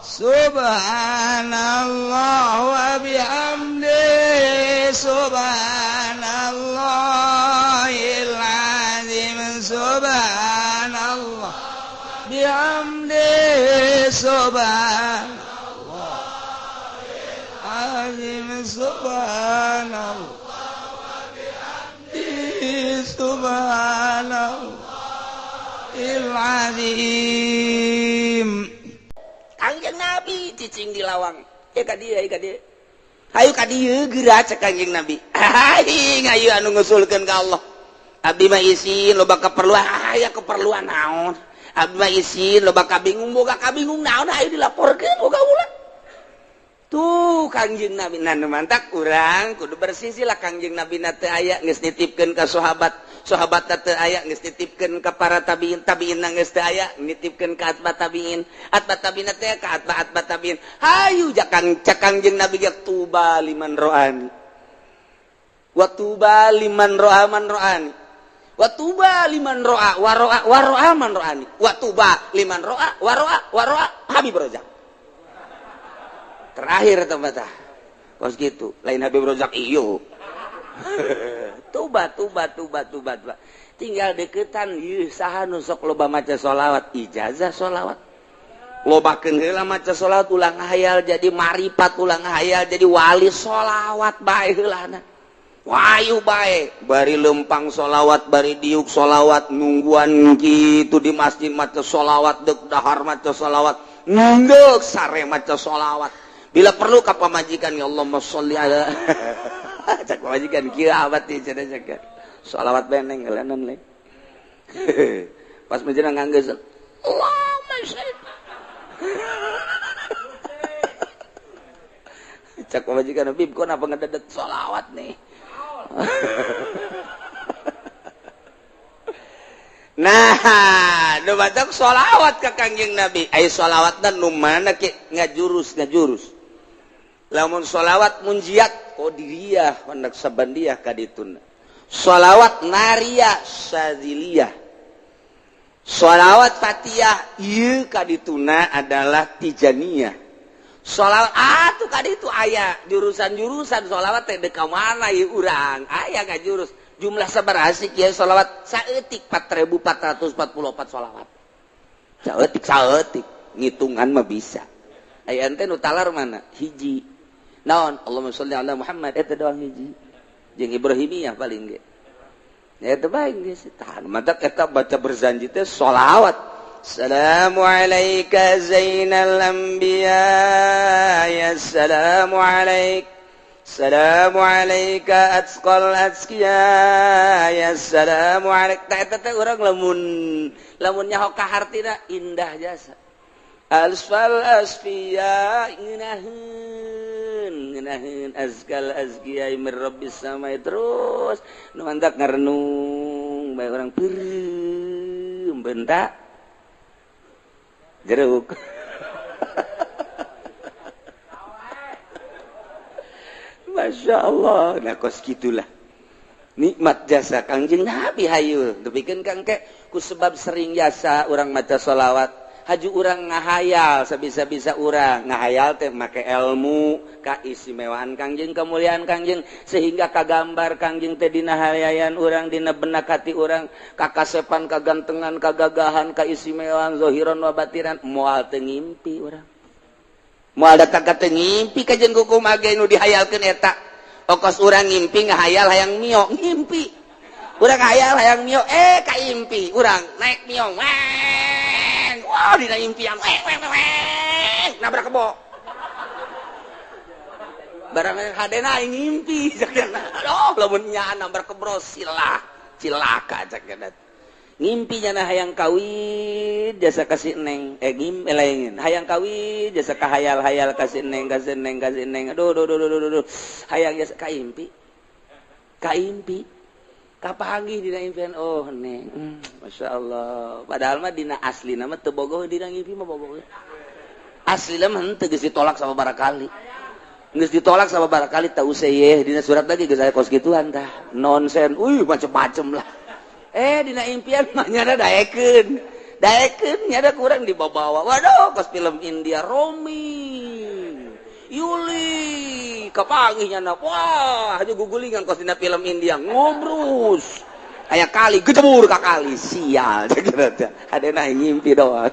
Subhanallah wa bihamdi, subhanallahil azim, subhanallah bihamdi, subhanallah azim, subhanallah bihamdi, subhanallahil azim. Kangjeng Nabi cicing di lawang. Ya ka dieu, ka dieu. Hayu ka dieu geura, cek Kangjeng Nabi. Aing ayo anu ngusulkeun ka Allah. Abdi mah isin, loba keperluan, aya keperluan naon? Abdi mah isin, loba kabingung, boga kabingung naon? Hayu dilaporkeun boga ulah. Tuh Kangjeng Nabi, nah nu mantak urang kudu bersisi lah. Kangjeng Nabi na teu aya, geus nitipkeun ka sahabat, sahabat teu aya, geus nitipkeun ka para tabiin, tabiin geus teu aya, nitipkeun ka atba tabiin, atba tabiin teh ka atba atba tabiin. Hayu jakang, cek Kangjeng Nabi ge, tuba liman ro'ani wa tuba liman ro'a man ro'ani wa tuba liman ro'a wa ro'a wa ro'a man ro'ani wa tuba liman ro'a wa ro'a wa ro'a Habib Rozak. Terakhir tempat kos gitu lain Habib Rozak iyo. Tuba, tuba, tuba, tuba, tuba. Tinggal deketan ieu saha nu sok loba maca sholawat, ijazah sholawat, lobakeun heula maca sholawat, ulang hayal jadi marifat, ulang hayal jadi wali, sholawat bae heulana, wayu bae, bari lempang sholawat, bari diuk sholawat, nungguan gitu di masjid maca sholawat, dek dahar maca sholawat, nunggu sare maca sholawat. Bila perlu ka pamajikan, ya Allahumma sholli ala, cak pamajikan, kieu abad ieu cenah, cak sholawat beneng heulanan le. Pas menjelang nganggeus, Allahumma sholli, cak pamajikan, "Bib, kok napa ngededet sholawat nih?" Nah, nu batak sholawat ka Kangjeng Nabi. Ayo sholawatna nu mana ke ngajurus ngajurus. Lamun sholawat munjiat qadiriyah, Naksabandiyah kadituna. Sholawat nariyah syadziliyah. Sholawat fatiyah ieu kadituna adalah tijaniyah. Sholawat atuh kaditu aya jurusan-jurusan sholawat teh deuk ka mana ieu urang? Aya ngajurus. Jumlah sabaraha sih kieu sholawat? Saeutik 4444 sholawat. Saeutik saeutik ngitungan mah bisa. Aya ente nu talar mana? Hiji. Naon? Allahumma sholli ala Muhammad, eta doang hiji. Jeung Ibrahimiyah paling ge. Eta bae geus tahan. Matak eta baca berzanji teh sholawat. Assalamu alayka zainal anbiya ya assalamu alaik, assalamu alayka atqal atqiya ya assalamu alaik. Tah eta teh urang lamun lamun nyaho ka hartina indah jasa. Asfal asfiya ngeunaheun ngeunaheun, azkal azkiya min rabbis samai, terus nu mantak ngarenung bae urang, peureum bentak jeruk. Masya Allah, nah kos gitulah nikmat jasa Kangjeng Nabi. Hayu depikeun kang ke ku sebab sering jasa urang maca sholawat, haju urang ngahayal sabisa-bisa, urang ngahayal teh make ilmu kaistimewaan Kangjeng, kemuliaan Kangjeng, sehingga kagambar Kangjeng teh dina hayayan urang, dina benak hati urang, kakasepan, kagantengan, kagagahan, kaistimewaan zohiron wa batinan. Moal teu ngimpi urang, moal datang ka teu ngimpi kajen kukumaha ge nu dihayalkeun eta. Okos urang ngimpi ngahayal hayang mio, ngimpi urang hayal hayang mio, eh kaimpi urang naik mio, weng, wah, dina impian weng weng weng, nabrak kebo barang hadena aing ngimpi cakna. Aduh, lamun nyaan nabrak kebo silah cilaka cakna. Ngimpi nyana hayang kawin jasa kasih neng, eh ngim eh lain hayang kawin jasa kahayal-hayal kasih neng, kasih neng, kasih neng, aduh aduh aduh aduh aduh, hayang jasa kaimpi kaimpi kapanggih dina impian, oh neng, Masya Allah. Padahal mah dina asli nama teu bogoh, dina ngimpi mah bogoh. Asli mah henteu, geus ditolak sama barakali, geus ditolak sama barakali, teu usah dina surat lagi geus aya kos gituan tah nonsen, uy, macem-macem lah. Eh, dina impian mah nyana daekeun. Daekeun nya da kurang dibawa-bawa. Waduh, kos film India Romi. Yuli kapanggih nya wah, haju gugulingan kos dina film India ngobrus. Aya kali gejebur ka kali sial teh. Adena ngimpi doang.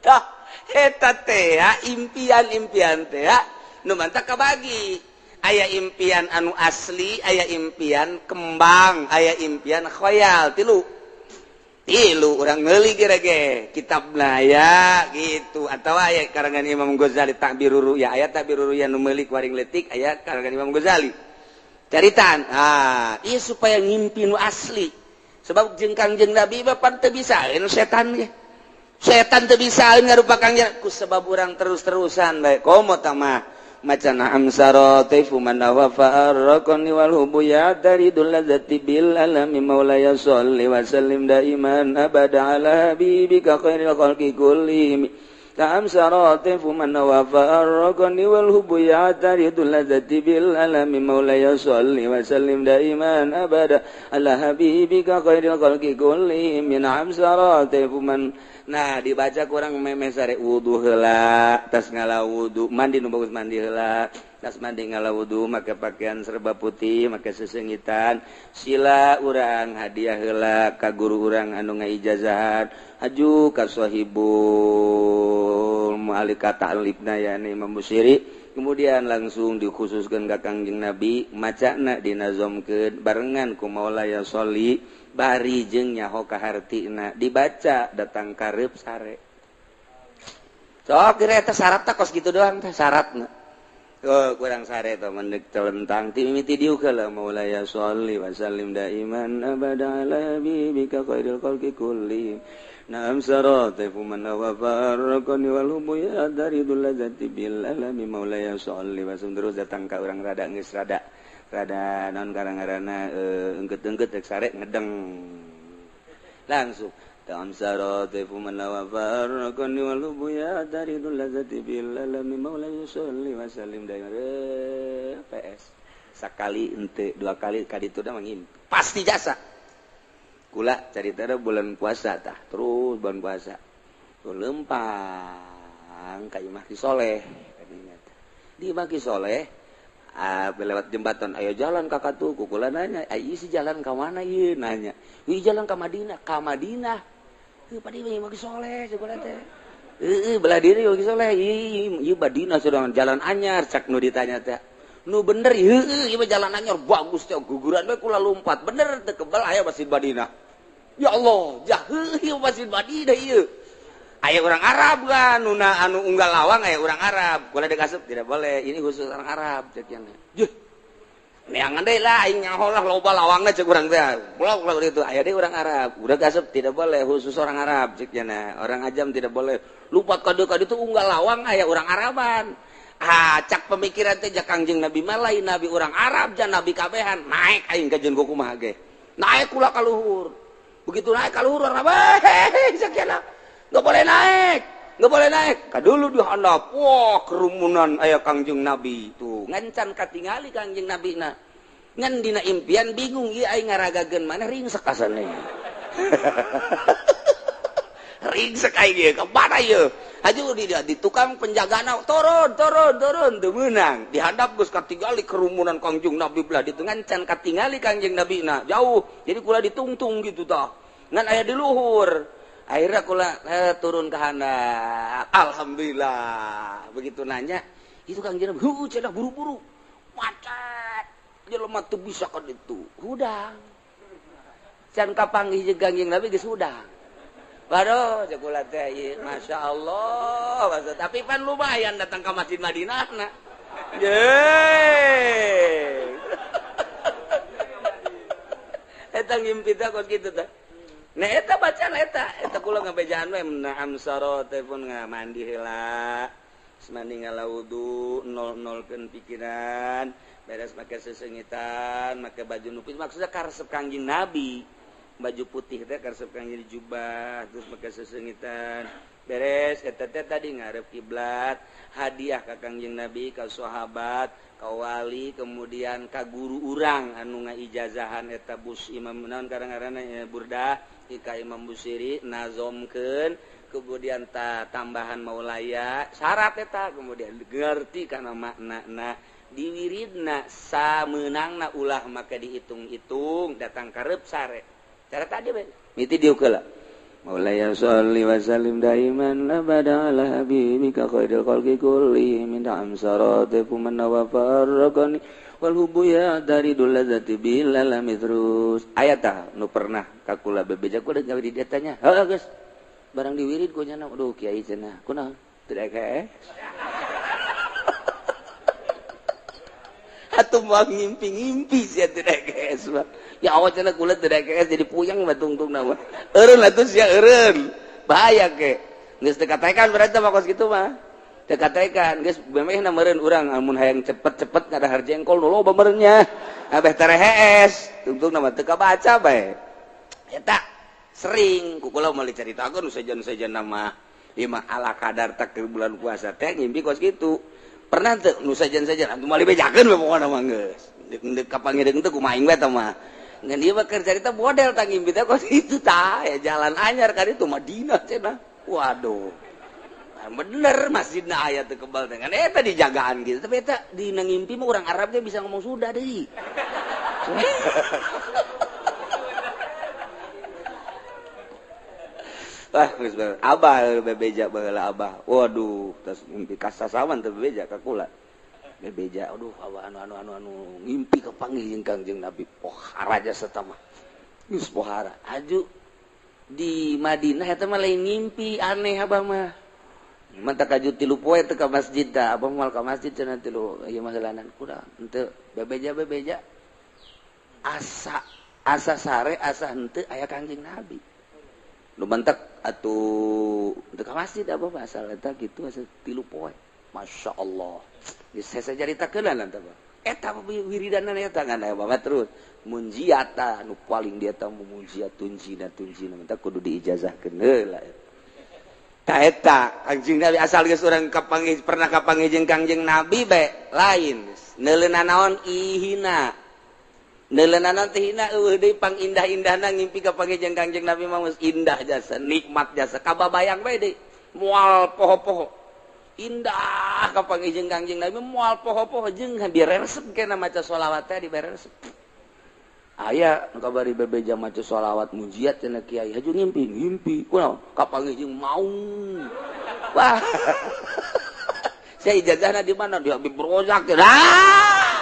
Tah eta teh impian-impian teh nu mantap kabagi. Aya impian anu asli, aya impian kembang, aya impian khoyal, tilu. Tilu urang meuli ge kitabna aya gitu atawa aya karangan Imam Ghazali Ta'birur Ru'ya, aya Ta'birur Ru'ya nu meuli ku waring leutik aya karangan Imam Ghazali. Caritaan, ah, ieu supaya ngimpi nu asli. Sebab jeung Kangjeng Nabi mah pan teu bisaeun setan ge. Setan teu bisaeun ngarupa Kangjeng ku sebab urang terus-terusan bae. Komo tah mah macan amsara taifu man wa farraqani wal hubu ya daridul ladzati bil alami maulaya sholli wa sallim daiman abada ala habibika khairil khalqi kullihim ta'amsara taifu man wa farraqani wal hubu ya daridul ladzati bil alami maulaya sholli wa sallim daiman abada ala habibika khairil khalqi kullihim min amsara taifu man. Nah dibaca kurang memeh sare wudu heula tas ngala wudu mandi nu bagus mandi heula tas mandi ngala wudu make pakaian serba putih make sesengitan sila urang hadiah heula ka guru urang anu ngaijazahan haju ka sahibul mu'alika ta'libna yani Imam Busiri kemudian langsung dikhususkeun ka Kangjeng Nabi macana dinazomkeun barengan ku Maulaya sholli bari jeung nyaho ka hartina dibaca datang karep sare sok kira eta syaratna kos kitu doang teh syaratna oh kurang sare teh mendek telentang ti mimiti diuk heula Maulaya sholli wa sallim daiman abada ala habibika khairil khalqi kulli naam saratifu man wa farraqani wal hubu ya daridul ladzati bil alami Maulaya sholli wa sallim terus datang ka urang rada geus rada rada non karang-karana engket-engket rek sare ngedeng langsung ta'amsaratifu man wa farraqani wal hubu ya daridul ladzati bil alami Maulaya sholli wa sallim daiman PS sakali ente dua kali kaditu da mangin pasti jasa kula carita bulan puasa tah terus bulan puasa tuh lempang ka Imah Ki Soleh di Imah Ki Soleh lewat jembatan ayo jalan kakak tuh kukula nanya ayo si jalan ke mana ieu nanya ieu jalan ke Madinah ka Madinah heuh pada Imah Ki Soleh sekolah teh heuh belah diri Imah Ki Soleh ieu Madinah sedang jalan anyar cak nu ditanya teh nu bener heuh ieu jalan anyar bagus teh guguran we kula lompat bener teu kebal aya Masjid Madinah ya Allah jah heuh ieu Masjid Madinah ieu aya orang Arab kan nuna anu unggal lawang aya orang Arab kula dikasup tidak boleh ini khusus orang Arab cek nya juh neangan deui lah aing nyaho lah loba lawangna cek urang teh kula kula itu aya deui orang Arab udah kasup tidak boleh khusus orang Arab cek nya orang ajam tidak boleh lupat kade kade itu unggal lawang aya orang Araban ah cak pemikiran teh ja Kangjeng Nabi mah lain nabi orang Arab ja nabi kabehan naik aing ka jeung kumaha ge naik kula ka luhur begitu naik ka luhur orang Arab hehehe cek nya nggak boleh naik, nggak boleh naik. Kadulu dihandap, wah kerumunan aya Kangjeng Nabi tuh ngancan katingali Kangjeng Nabi na ngan dina impian bingung ieu aing ngaragageun mana ringsek asana. Ringsek aing ieu ka mana ieu? Haju di tukang penjagana turun turun turun teu meunang. Dihandap geus katingali kerumunan Kangjeng Nabi belah ditu ngancan katingali Kangjeng Nabi na jauh. Jadi kula ditungtung gitu tah. Ngan aya di luhur. Akhirnya kula turun ke handap. Alhamdulillah. Begitu nanya, itu Kangjeng Nabi, heuh cenah buru-buru. Macet. Jelema teu bisa ka ditu. Hudang. Can kapanggih jeung Kangjeng Nabi geus hudang. Waduh, cek kula teh ieu, masyaallah. Tapi pan lumayan datang ka Masjid Madinah na. Yeay. Eta ngimpi teh kos kitu teh. Nah eta bacaan eta eta kula ngabejaan we naam saro telepon mandi heula mandi ngala wudu nol-nolkeun pikiran beres make sesengitan make baju nu putih maksudna karesep Kangjeng Nabi baju putih teh karesep Kangjeng jubah terus make sesengitan Beres eta teh tadi ngarep kiblat, hadiah ka Kangjeng Nabi, ka sahabat, ka wali, kemudian ka guru urang anu ngaijazahan eta bus Imam naon karang-karangna Burdah, ka Imam Busiri nazomkeun, kemudian ta tambahan maulaya syarat eta kemudian ngerti kana maknana diwiridna samenangna ulah maka dihitung-hitung datang karep sare cara tadi bae miti dieu heula maulaya sholli wa sallim daiman abada ala habibika khairil khalqi kulli min amsarati man wa farraqani wal hubbu ya daridul ladzati bil alami terus aya tah nu pernah ka kula bebeja kula gawe di detanya heuh geus barang diwirid ku nya aduh kiai cenah kunaon teu daek atuh moal ngimpi-ngimpi sia teu daek mah ya Allah cenah kula teu daek jadi puyeng mah tungtungna mah eureun atuh sia eureun bahaya ke geus teu katekan berarti mah kos kitu mah teu katekan geus memehna meureun urang amun hayang cepet-cepet ngadahar jengkol nu loba meureun nya abeh terehees tungtungna mah teu kabaca bae eta sering ku kula moal dicaritakeun sejen-sejen mah ieu mah ala kadar tak bulan puasa teh ngimpi kos kitu pernah teu nu sejen-sejen atuh moal dibejakeun we pokona mah geus deuk kapangireung teh kumaha aing we tah mah ngan ieu mah keur carita model tah ngimpi teh kos kitu tah ya jalan anyar ka ditu Madinah cenah waduh bener masjidna aya teu kebal teh ngan eta dijagaan gitu tapi eta dina ngimpi mah urang Arab ge bisa ngomong sudah deui. Wah, geus abah bebeja baheula abah. Waduh, tas ngimpi kasasawan teu bebeja ka kula. Bebeja, aduh abah anu ngimpi kapanggih jeung Kangjeng Nabi. Pohara jasa mah. Geus pohara. Aju di Madinah eta mah lain ngimpi aneh abah mah. Manta kaju 3 poe teu ka masjid tah, abah moal ka masjid cenah tilu ieu mah heulanan kurang. Henteu bebeja-bebeja. Asa asa sare asa henteu aya Kangjeng Nabi. Nu mantak atuh teu ka masjid abah mah asal eta kitu asa 3 poe. Masya Allah. Geus saya caritakeun lah tah. Eta wiridanan eta ngan aya bapak terus munjiata nu paling dia tah munjiat tunjina tunjina mantak kudu diijazahkeun heula. Ta eta Kangjeng Nabi asal geus urang kapanggih pernah kapanggih jeung Kangjeng Nabi bae lain. Neuleuna naon ihina. Neuleuna naon teh hina eueuh deui pangindah-indahna ngimpi kapanggih jeung Kangjeng Nabi mah geus indah jasa, nikmat jasa, kababayang bae deui. Moal poho-poho. Indah kapanggih jeung Kangjeng Nabi moal poho-poho jeung diresep kena maca sholawat teh diberesep. Aya nu kabari bebeja maca sholawat mujiat cenah kiai haju ngimpi ngimpi kunaon kapanggih jeung maung. Wah. Saya ijazahna di mana di Habib Rozak. Ah.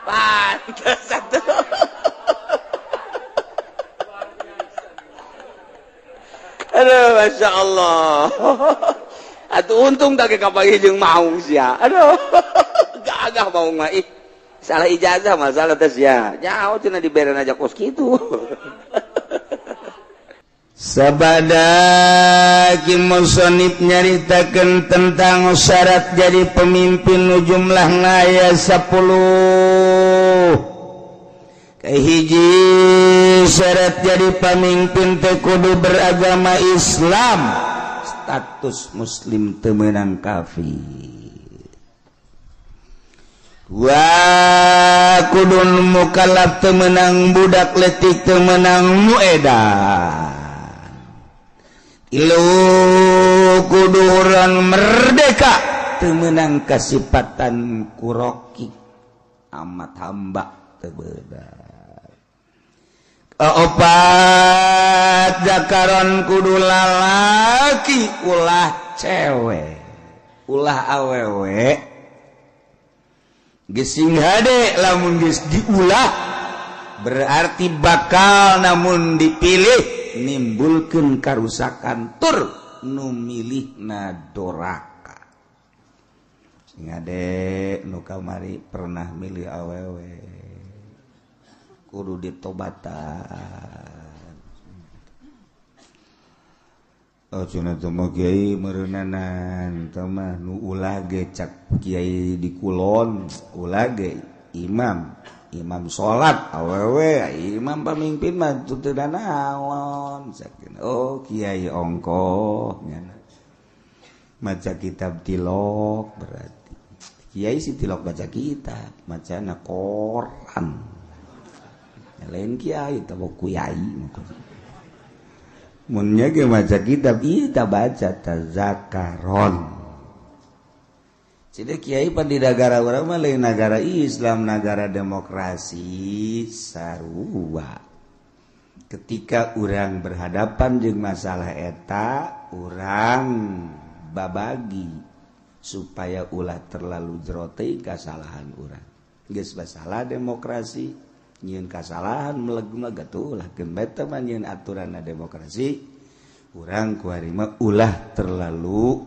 Pantes atuh. Aduh Masya Allah. Atuh untung tak kapanggih jeung maung sia. Aduh. Gagah maung mah ih. Salah ijazah masalah teh sia. Nyaho cenah diberen aja kos kitu. Sabada ki musonib nyaritakeun tentang syarat jadi pemimpin nu jumlahna aya 10. Kahiji syarat jadi pemimpin teh kudu beragama Islam, status muslim teu meunang kafir. Wa kudun mukallaf teu meunang budak leutik teu meunang nu edan. Tilu kudu urang merdeka teu meunang kasipatan kuroki amat hamba teu beunang. Kaopat jakaron kudu lalaki ulah cewek ulah awewe. Gesing hade lamun geus diulah berarti bakal namun dipilih nimbulkeun karusakan tur nu milihna doraka. Sing hade nu kamari pernah milih awewe kudu ditobatan. Oh cenah teh mah kiai meureunnanan teh mah nu ulah ge cak kiai di kulon ulah ge imam Imam salat awewe, imam pamimpin mah teu naon. Oh, kiai ongkoh nyana maca kitab tilok, berarti kiai si tilok baca kitab, macana koran. Ya, lain kiai tahu kiai munnya ge maca kitab ieu ta baca tazakaron. Jadi kiai pan di negara urang mah lain negara Islam, negara demokrasi sarua. Ketika urang berhadapan jeung masalah eta, urang babagi supaya ulah terlalu jero teh kesalahan urang. Geus masalah demokrasi, nyieun kasalahan meleg-meleg atuh ulah keun bae teh mah nyieun aturanna demokrasi. Urang kuari mah ulah terlalu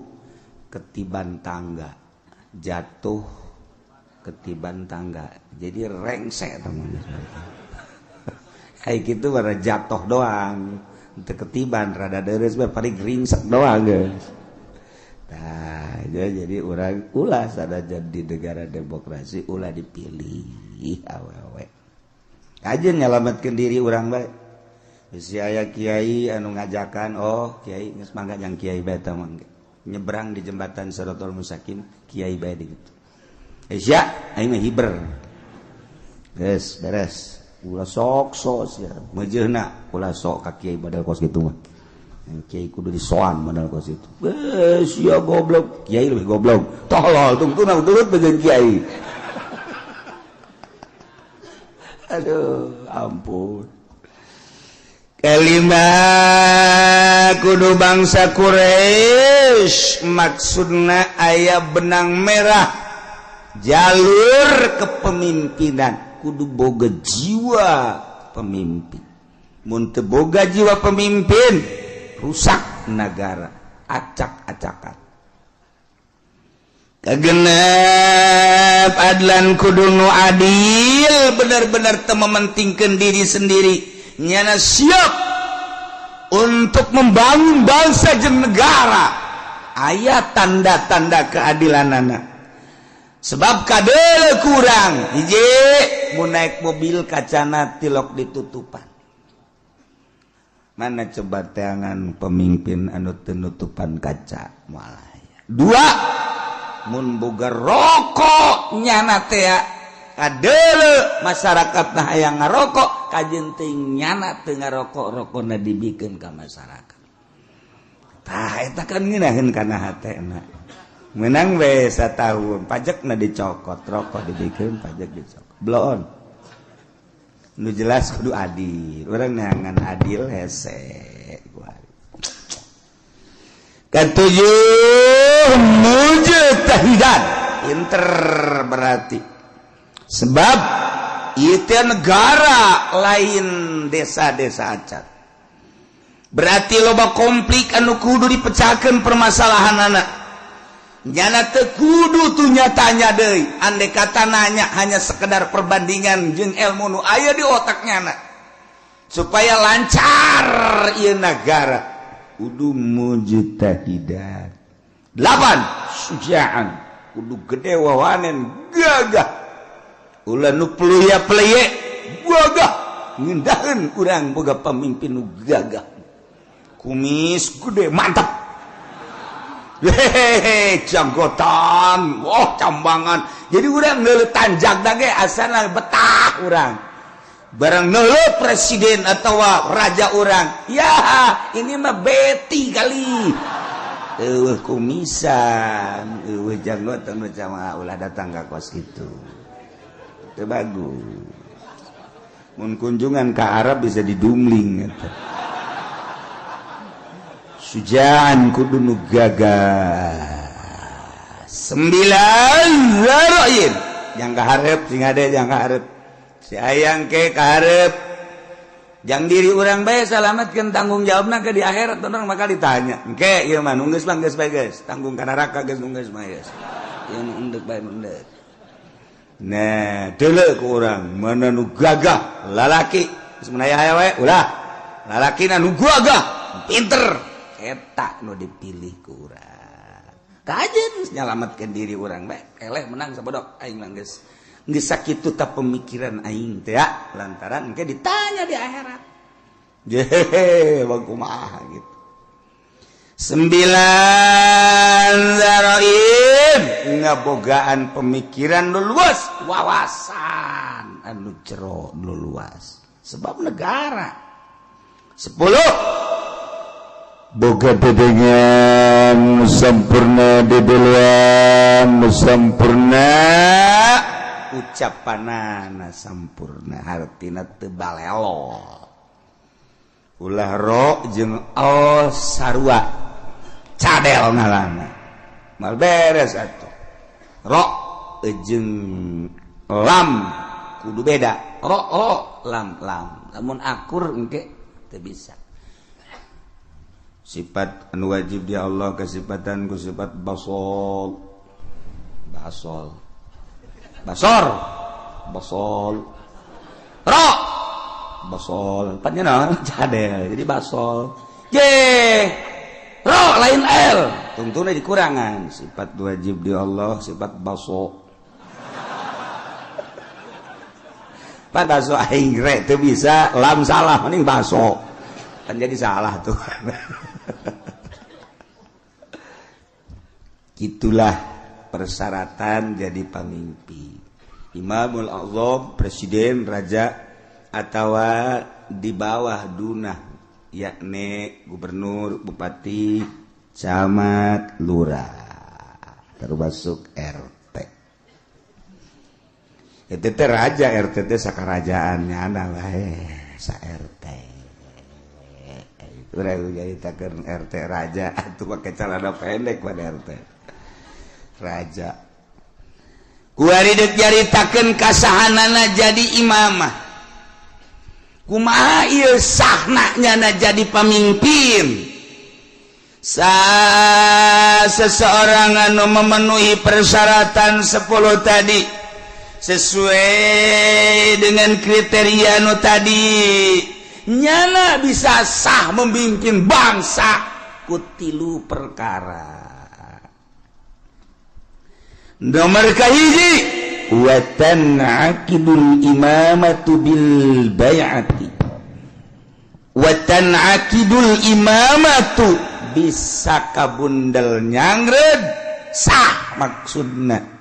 ketiban tangga, jatuh ketiban tangga, jadi rengsek teman. Kayak gitu bara jatuh doang, untuk ketiban rada deres paling ringsek doang, guys. Nah, jadi orang ulah sada jadi negara demokrasi ulah dipilih awewe aja nyelamatkan diri orang baik. Bisi aya kiai anu ngajakan, oh kiai geus mangga jang kiai bae teh mangga nyebrang di jembatan Siratal Mustaqim, kiai bae di gitu. Sia aing mah hiber. Geus beres. Ulah sok sok sia. Meujeuhna ulah sok ka kiai badal kos kitu mah. Kiai kudu disoan badal kos itu. Geus sia goblok, kiai lebih goblok. Tolol tungtuna turut bagian kiai. Aduh, ampun. Kelima kudu bangsa Quraisy, maksudna aya benang merah jalur kepemimpinan, kudu boga jiwa pemimpin. Mun teu boga jiwa pemimpin, rusak negara, acak-acakan. Kagenep adlan kudu nu adil, benar-benar teu mementingkeun diri sendiri. Nyana siap untuk membangun bangsa jeung negara. Aya tanda-tanda keadilanana. Sebab kadele kurang hiji mun naik mobil kacana tilok ditutupan. Mana coba teangan pemimpin anu teu nutupan kaca moal aya. Dua, mun boga rokok nyana teh kadele masyarakat nah hayang ngarokok kajeun teh nyana teu ngarokok, rokona dibikeun ka masyarakat. Tah eta kan ngeunaheun kana hatena. Menang we satahun pajakna dicokot, rokok dibikeun pajak dicokot. Bloon. Nu jelas kudu adil. Urang neangan adil hese. Ketujuh mujtahidan. Pinter berarti. Sebab itu negara lain desa-desa acan. Berarti loba konflik anu kudu dipecahkan permasalahan anak. Nyana teu kudu tuh nyatanya deui. Andai kata nanya hanya sekedar perbandingan jeung ilmu nu aya di otak nyana. Supaya lancar ieu negara. Kudu mujtahidan. 8 sujaan. Kudu gede wawanen gagah. Ulah nu peluya peleye gagah. Ngendaheun urang boga pamimpin nu gagah. Kumis gede mantap. Hehehe, janggotan, wah cambangan. Jadi urang neuleuh tanjak ge asana betah urang. Barang neuleuh presiden atau raja urang, ya ini mah beti kali. Eueuh kumisan, eueuh janggotan macam ulah datang ka kos kitu. Teu bagus. Mun kunjungan ka Arab bisa didumling eta. Sujaan kudu nu gagah. 9 zaroin. Yang kaharep sing ade yang kaharep. Si ayang ke kaharep. Jang diri urang bae salamatkeun tanggung jawabna ke di akhirat urang bakal ditanya. Engke ieu mah nu geus mah geus bae geus, tanggung ka neraka geus nu geus mah geus. Ieu nu endek bae endek. Nah, deuleu ku urang mana nu gagah lalaki geus mun aya we ulah. Lalakina nu gagah, pinter. Eta nu dipilih ku urang. Kajeun nyalametkeun diri urang bae. Eleh menang sabodok aing mah geus. Geus sakitu ta pemikiran aing teh ya, lantaran engke ditanya di akhirat. Jehe, bang kumaha gitu. 9 zaraim ngabogaan pemikiran nu luas, wawasan anu jero nu luas. Sebab negara. 10 boga dedengan sampurna, dedeluan sampurna, ucapanana sampurna, hartina teu balelo. Ulah ro jeung al sarua cadel ngalana mal beres atuh. Ro jeung lam kudu beda, ro ro lam lam, lamun akur engke teu bisa. Sifat anu wajib di Allah kesifatan ku sifat basol, basol, basor, basol, ro, basol, empatnya naon cadel, jadi basol. J, ro lain l, tungtuna dikurangan. Sifat wajib di Allah sifat baso. Pak baso aing re teu bisa, lam salah mending baso. Kan jadi salah tuh. Itulah persyaratan jadi pemimpin. Imamul Azam, presiden, raja, atau di bawah dunah, yakni gubernur, bupati, camat, lurah, termasuk RT. Itu teh raja, RT teh sakarajaannya ana wae sa RT. Urang nyaritakeun RT raja atuh make celana pendek pada RT. Raja. Kuari deuk nyaritakeun kasahanana jadi imamah. Kumaha ieu sahna nyana jadi pamimpin? Seseorang anu memenuhi persyaratan 10 tadi sesuai dengan kriteria nu tadi, nyana bisa sah memimpin bangsa ku tilu perkara. Nomor kahiji, wa tan'aqidul imamatu bil bai'ati. Wa tan'aqidul imamatu bisa kabundel nyangred sah maksudna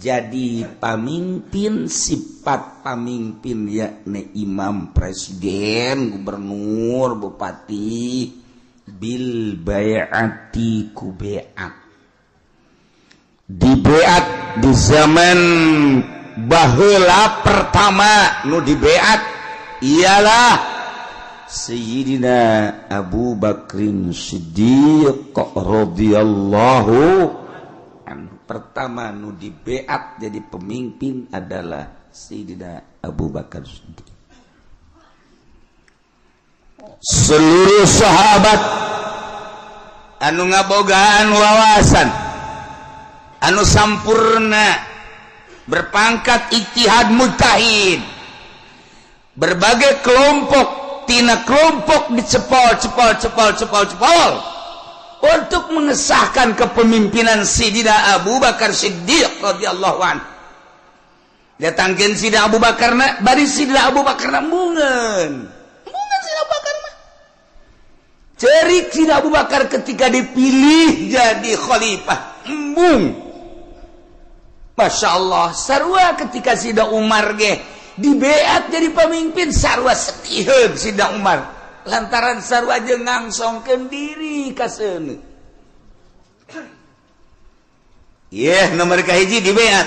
jadi pamimpin, sifat pamimpin yakni imam, presiden, gubernur, bupati, bil bai'ati ku bai'at. Dibeat di zaman baheula pertama nu dibeat ialah Sayyidina Abu Bakrin Siddiq radhiyallahu anhu. Pertama nu dibeat jadi pemimpin adalah Sayyidina Abu Bakar Siddiq. Seluruh sahabat anu ngabogaan wawasan anu sampurna, berpangkat ijtihad mujtahid, berbagai kelompok tina kelompok dicepol cepol cepol cepol cepol untuk mengesahkan kepemimpinan Sayyidina Abu Bakar Siddiq radhiyallahu anhu. Datangkeun Sayyidina Abu Bakar na, bari Sayyidina Abu Bakar na embungeun. Embungeun Sayyidina Abu Bakar mah. Cerik Sayyidina Abu Bakar ketika dipilih jadi khalifah, embung. Masya Allah, sarua ketika Sayyidina Umar ge dibeat jadi pemimpin, sarua setiheun Sayyidina Umar. Lantaran sarua jeung ngangsongkeun diri ka seuneu. Yeh, nomor kahiji dibeat.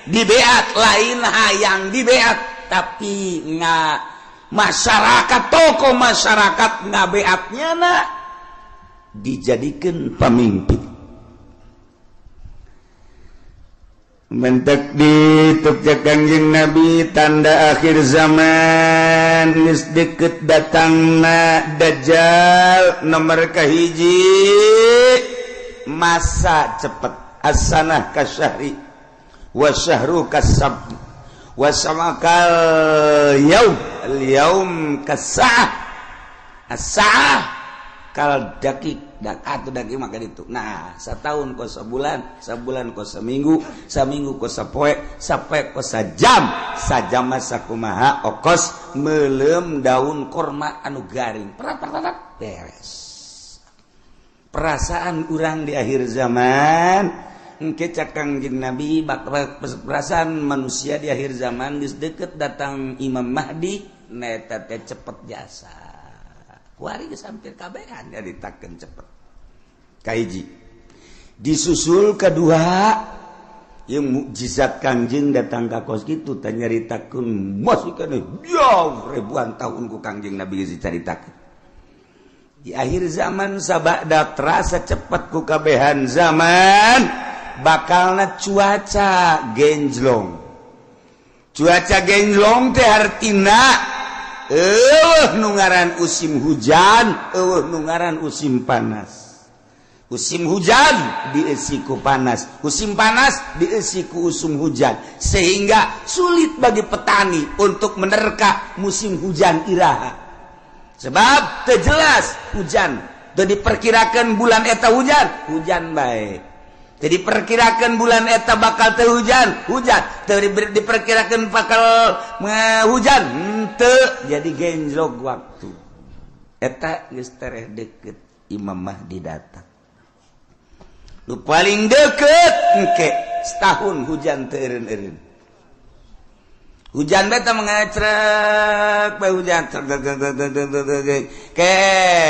Dibeat lain hayang dibeat, tapi nga masyarakat, tokoh masyarakat ngabeatnya na dijadikeun pamimpin. Mentek di tukja Kangjeng Nabi tanda akhir zaman geus deket datangna Dajjal. Nomor kahiji masa cepet, as-sanah kasyahri wa syahru kasab wa samakal yaum al yaum kasa'ah as-sa'ah kal dakik Dak atuh dak ieu maka ditu. Nah, satahun kos sabulan, sabulan kos saminggu, saminggu kos sapoe, sapoe kos sajam, sajam mah sakumaha okos meuleum daun korma anu garing. Perat perat beres. Perasaan urang di akhir zaman engke cak Kangjeng Nabi, bakal perasaan manusia di akhir zaman geus deket datang Imam Mahdi, neta teh cepet jasa. Kuari geus hampir kabehan nyaritakeun cepet. Kahiji disusul kedua yang mukjizat Kangjeng datang ka kos kitu teh nyaritakeun masih keneh jauh ribuan tahun ku Kangjeng Nabi geus dicaritakeun. Di akhir zaman sabada terasa cepet ku kabehan zaman bakalna cuaca genjlong. Cuaca genjlong teh hartina eueuh nu ngaran musim hujan, eueuh nu ngaran musim panas. Musim hujan diisi ku panas, musim panas diisi ku usum hujan, sehingga sulit bagi petani untuk menerka musim hujan iraha. Sebab teu jelas hujan, teu diperkirakan bulan eta hujan, hujan bae. Teu diperkirakan bulan eta bakal teu hujan, hujan. Teu diperkirakan bakal hujan, henteu. Jadi genjlok waktu. Eta geus tereh deket Imam Mahdi datang. Nu paling deket engke setahun hujan teu eureun-eureun. Hujan beta mengecrek bae hujan trek trek trek trek trek trek ke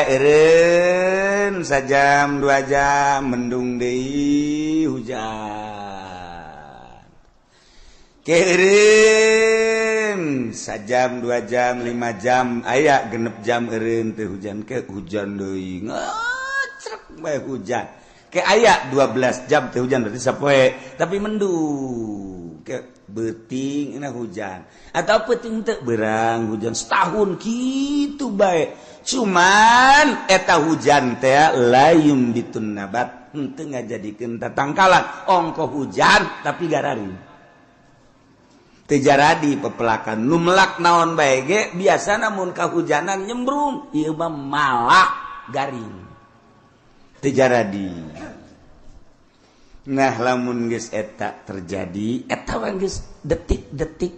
eureun sajam 2 jam, mendung deui, hujan ke eureun sajam, 2 jam, 5 jam, aya 6 jam eureun teu hujan, ke hujan deui, ngecrek bae hujan, ke aya 12 jam teu hujan, berarti sapoe tapi mendung, ke beuting na hujan atau peuting teu berang hujan. Setahun gitu bae, cuman eta hujan teh la yumbitun nabat, henteu ngajadikeun tatangkalan. Ongko hujan tapi gararing, teu jaradi pepelakan. Nu melak naon bae ge biasana mun kahujanan nyembrung, ieu mah malak garing, teu jaradi. Nah, lamun geus eta terjadi, eta mah geus detik-detik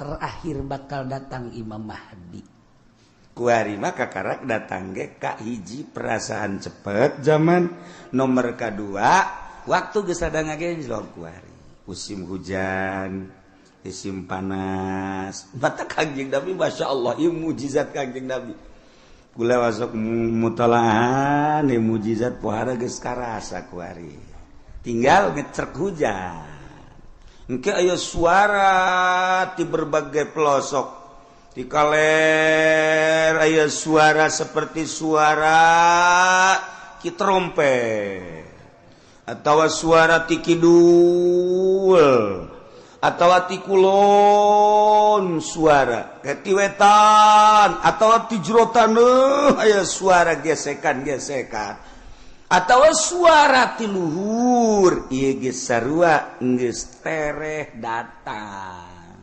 terakhir bakal datang Imam Mahdi. Kuari mah kakarak datang ge ka hiji perasaan cepet zaman, nomor kadua waktu geus ada ngagenjlok kuari musim hujan, musim panas. Mata Kangjeng Nabi, Masya Allah, ieu mukjizat Kangjeng Nabi. Kula masuk mutalahan ieu mukjizat pohara geus karasa kuari. Tinggal ngecrek hujan engke aya suara di berbagai pelosok, di kaler aya suara seperti suara ki trompet atau suara ti kidul atau ti kulon, suara ke ti wetan atau ti jero taneuh aya suara gesekan-gesekan atau suara ti luhur. Ieu geus sarua geus tereh datang.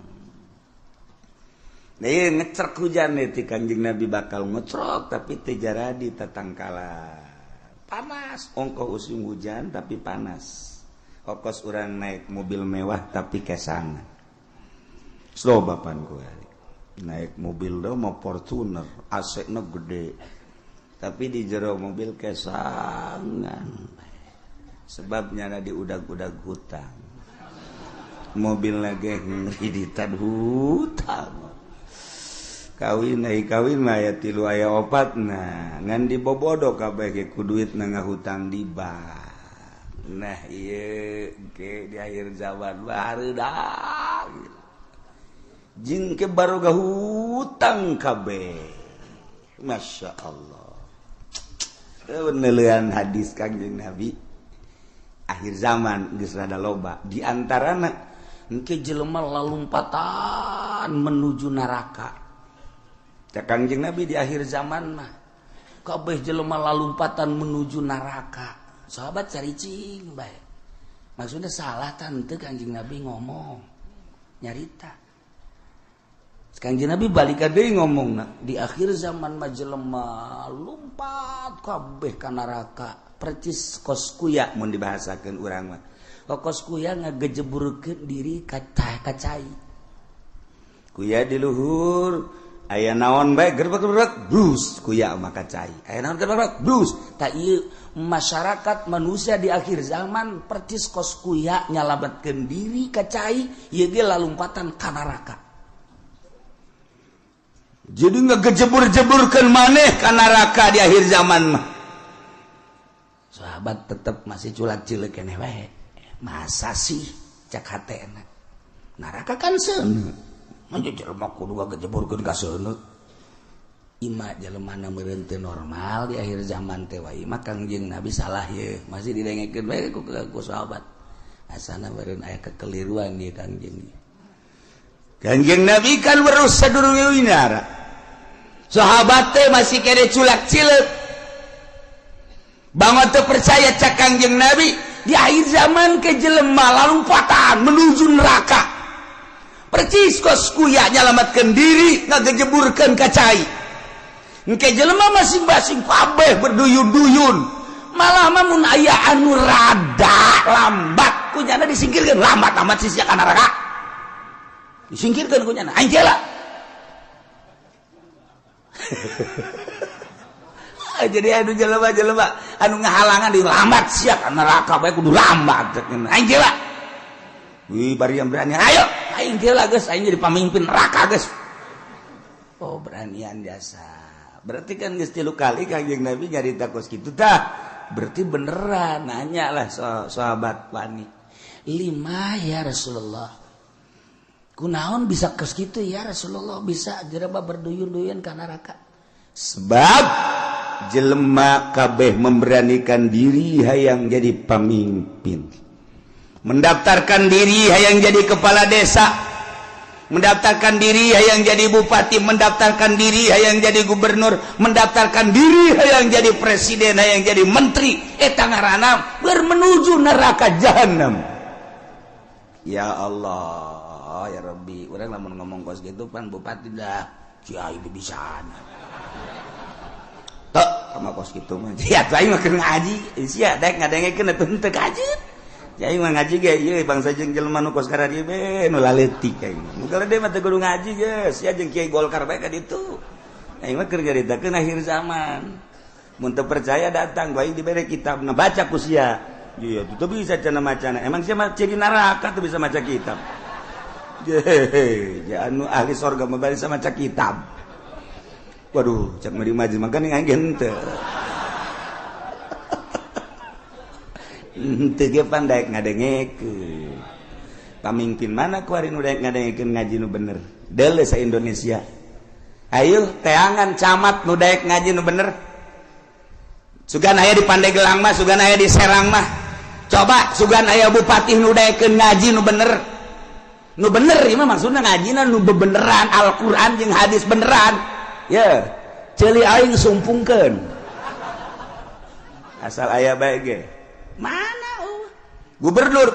Nah, ieu ngecrek hujan ti Kangjeng Nabi bakal ngecrok tapi teu jaradi tatangkalan. Panas, ongkoh usum hujan tapi panas. Okos urang naik mobil mewah tapi kesangan. Slow bapan gue naik mobil do mau Fortuner, AC na gede, tapi di jero mobil kesangan, sebabnya ada di udag-udag hutang mobil lagi, ngreditan hutang. Kawin ai kawin mah aya tilu, aya opat, nah ngan dibobodo kabeh ge ku duit na ngahutang di bank. Nah, ieu ke di akhir zaman barudak jeung ke baroga hutang kabeh. Masya Allah, penelian hadis Kangjeng Nabi akhir zaman geus rada loba, di antarana engke jelema lalumpatan menuju neraka. Cak Kangjeng Nabi di akhir zaman mah kabeh jelema lalumpatan menuju neraka. Sahabat caricing bae, maksudnya salah tante Kangjeng Nabi ngomong nyarita. Kangjeng Nabi balik deui ngomongna di akhir zaman mah jelema lumpat kabeh ka neraka percis kos kuya mun dibahasakeun urang mah. Kos kuya ngagejeburkeun diri ka cai. Kuya di luhur aya naon bae gerbek-gerbek brus kuya mah ka cai. Aya naon gerbek brus. Ta ieu masyarakat manusia di akhir zaman percis kos kuya nyalametkeun diri ka cai ieu ge lalumpatan ka neraka. Jadi ngegejeburjeburkan maneh ka neraka di akhir zaman mah. Sahabat tetep masih culak-cileuk keneh wae. Masa sih cak hatena. Neraka kan seuneu. Mah jelema kudu ngagejeburkeun ka seuneu. Ima jelema na meureun teu normal di akhir zaman teh wae. Mah Kangjeng Nabi salah ye, masih didengekeun wae ku sahabat. Asana meureun aya kekeliruan ieu Kangjeng. Kangjeng Nabi kan weruh sadurunge winara. Sahabat teh masih kene culak cileuk. Bangun teu percaya cak Kangjeng Nabi di akhir zaman ke jelema lalumpatan menuju neraka. Percis kos kuya nyalametkeun diri ngagejeburkeun ka cai. Engke jelema masing-masing kabeh berduyun-duyun. Malah mah mun aya anu rada lambat kunyana disingkirkeun, lambat amat sih ka neraka. Disingkirkan kunyana aing jela. Jadi anu jelema-jelema anu ngahalangan di lambat sia ka neraka bae kudu lambat aing jela. Wih bari yang berani ayo aing jela geus aing jadi pamimpin neraka geus. Oh beranian jasa. Berarti kan geus 3 kali Kangjeng Nabi nyarita kos kitu tah. Berarti beneran nanya lah sahabat wani. Lima ya Rasulullah. Kunaon bisa kos kitu ya Rasulullah, bisa jelema berduyun-duyun ka neraka. Sebab jelema kabeh memberanikan diri hayang jadi pemimpin, mendaftarkan diri hayang jadi kepala desa, mendaftarkan diri hayang jadi bupati, mendaftarkan diri hayang jadi gubernur, mendaftarkan diri hayang jadi presiden, hayang jadi menteri. Eta ngaranna bermenuju neraka jahanam. Ya Allah, ya Rabbi, urang lamun ngomong kos gitu pan bupati dah kiai bibisaan. Tok sama kos gitu mah. Ya tuh aing mah keur ngaji, sia daek ngadengekeun atuh henteu kajeun. Aing mah ngaji ge ieu bangsa jeung jelema nu kos kararieu be nu laletik aing. Nu gede mah teu kudu ngaji geus, sia jeung kiai Golkar bae ka ditu. Aing mah keur nyaritakeun akhir zaman. Mun teu percaya datang bae dibere kitabna baca ku sia. Iya, tuh bisa cenah macana. Emang sia mah ciri neraka tuh bisa maca kitab. Jehe, ya anu ahli sorga mah bisa maca kitab. Waduh, cak meri maju makan aing henteu. Henteu ge pan daek ngadengekeun. Pamimpin mana kuari nu daek ngadengekeun ngaji nu bener? Deuleu sa Indonesia. Ayo teangan camat nu daek ngaji nu bener. Sugan aya di Pandeglang mah, sugan aya di Serang mah. Coba sugan aya bupati nu daekeun ngaji nu bener. Nu bener ieu mah maksudna ngajina nu bebeneran Al-Qur'an jeung hadis beneran. Ya, ceuli aing sumpungkeun. Asal aya bae ge. Mana eueuh? Gubernur.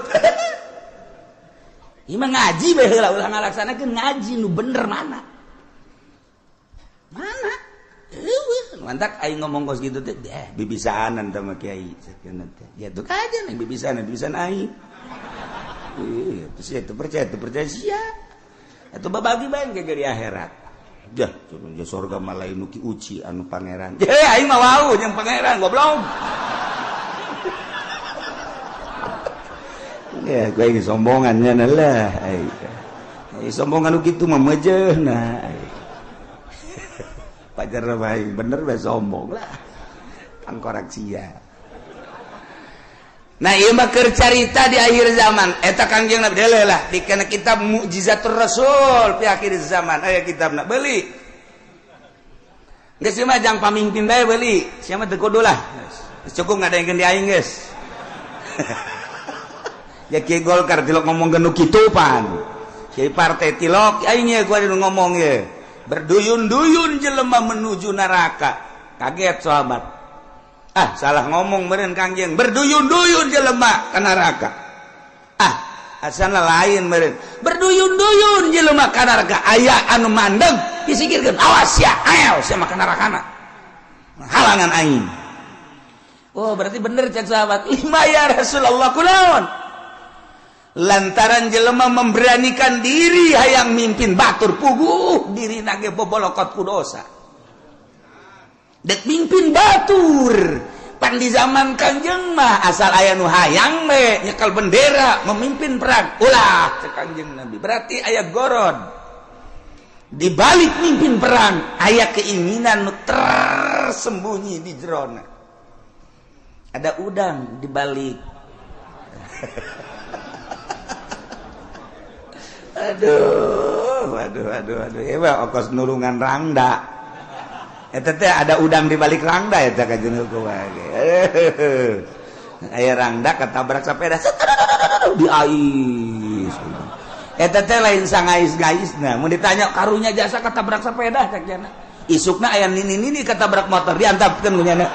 Ieu mah ngaji bae heula ulah ngalaksanakeun ngaji nu bener mana? Mana? Eueuh, mantak aing ngomong kos kitu teh, bibisaanan teh mah kiai sakeuna teh. Ya tuh kajen aing bibisaanan, bibisan aing. Ih, terus ya teu percaya sia. Atuh babagi bae ge di akhirat. Jah, turun je sorga mah lain nu ki uci anu pangeran. Je, aing mah wau jeung pangeran goblok. Ya, gue ini sombongannya lah. Ai sombongan nu kitu mah meujeuhna. Pajar bae bener bae sombong lah. Tangkorak sia. Nah, ieu mah keur carita di akhir zaman. Eta Kangjeng Nabi deuleu lah di kana kitab Mukjizatur Rasul fi akhir zaman. Aya kitabna beuli. Geus mah jang pamimpin bae beuli. Sia mah teu kudu lah. Geus cukup ngadengkeun di aing geus. Ya kiai Golkar tilok ngomong nu kitu pan. Kiai partai tilok aing ye gua ngomong ye. Berduyun-duyun jelema menuju neraka. Kaget sahabat. Ah, salah ngomong meureun Kangjeng. Berduyun-duyun jelema ka neraka. Ah, Asana lain meureun. Berduyun-duyun jelema ka neraka aya anu mandeg disingkirkeun. Awas sia, ayo sia mah ka nerakana. Halangan aing. Oh, berarti bener cek sahabat. Lima ya Rasulullah kunaon? Lantaran jelema memberanikan diri hayang mimpin batur puguh diri nage bobolokot ku dosa. Dek mimpin batur. Pan di zaman Kangjeng mah asal aya nu hayang we nyekel bendera memimpin perang. Ulah cek Kangjeng Nabi. Berarti aya gorod. Di balik mimpin perang aya keinginan nu tersembunyi di jerona. Ada udang di balik. Aduh, aduh, aduh, aduh. Ewa okos nulungan rangda. Eta teh ada udang di balik rangda eta kajeun kumaha ge. Aya rangda ketabrak sepeda di ais. Eta teh lain sangais-gaisna. Mun ditanya karunya jasa ketabrak sepeda cek jana. Isukna aya nini-nini ketabrak motor diantapkeun ku nyana.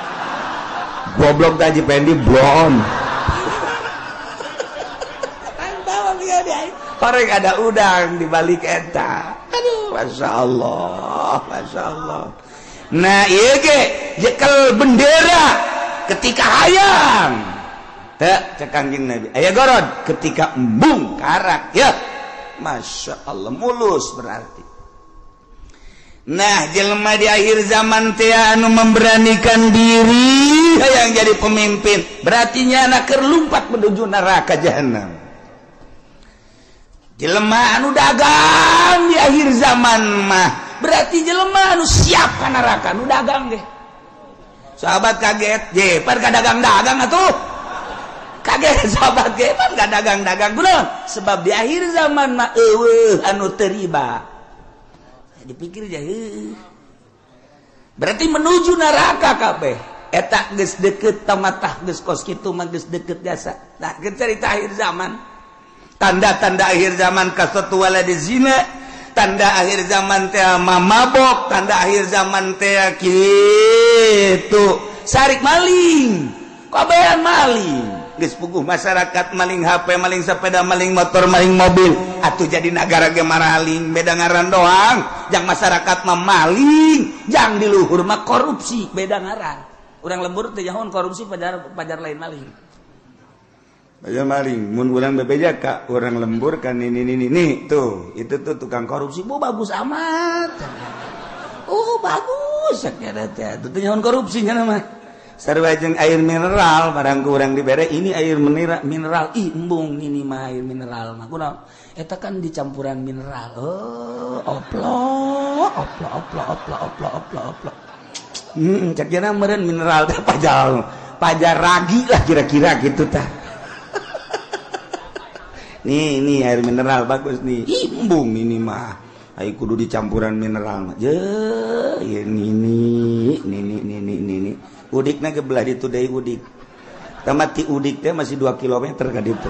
Goblok teh Haji Pendi blon. Koreng ada udang di balik eta. Aduh, Masya Allah, Masya Allah. Nah, ieu ge jekel bendera ketika hayang. Teu cek Kangjeng Nabi. Aya gorod ketika embung karak ya. Masya Allah mulus berarti. Nah, jelema di akhir zaman teh anu memberanikan diri hayang jadi pemimpin, berarti nyana keur lumpat menuju neraka jahanam. Jelema anu dagang di akhir zaman mah berarti jelema anu siap ka neraka nu dagang ge. Sahabat kaget, je pan ka dagang-dagang atuh. Kaget sahabat ge pan ka dagang-dagang kunaon? Sebab di akhir zaman mah eueuh anu teu riba. Dipikir aja heuh. Berarti menuju neraka kabeh. Eta geus deukeut tamatah geus kos kitu mah geus deukeut jasa. Tah cerita akhir zaman. Tanda-tanda akhir zaman kasatu waladi zina, tanda akhir zaman teh mamabok, tanda akhir zaman teh kitu sarik maling, kabehan maling. Geus puguh masyarakat maling HP, maling sepeda, maling motor, maling mobil. Atuh jadi nagara ge maraling, beda ngaran doang. Jang masyarakat mah maling, jang di luhur mah korupsi, beda ngaran. Urang lembur teh jahon korupsi pajar lain maling. Ayo maling, mun urang bebeja ka urang lembur kan ini ini ini tuh, itu tuh tukang korupsi, bu bagus amat. Oh bagus, sakira teh, itu nyaon korupsinya nama. Sarua jeung air mineral, barang ku urang dibere ini air mineral, ih embung ini mah air mineral mah. Kunaon? Eta kan dicampuran mineral. Oh, oplo, oplo, oplo, oplo, oplo, oplo, oplo. Cek jana meureun mineral teh pajar ragi lah kira-kira gitu tah. Nih, ini air mineral bagus nih. Embung ini mah. Ayo kudu dicampuran mineral mah. Je, ini ini ini ini ini. Udikna ge belah ditu deui udik. Tamat ti udik teh masih 2 km ka ditu.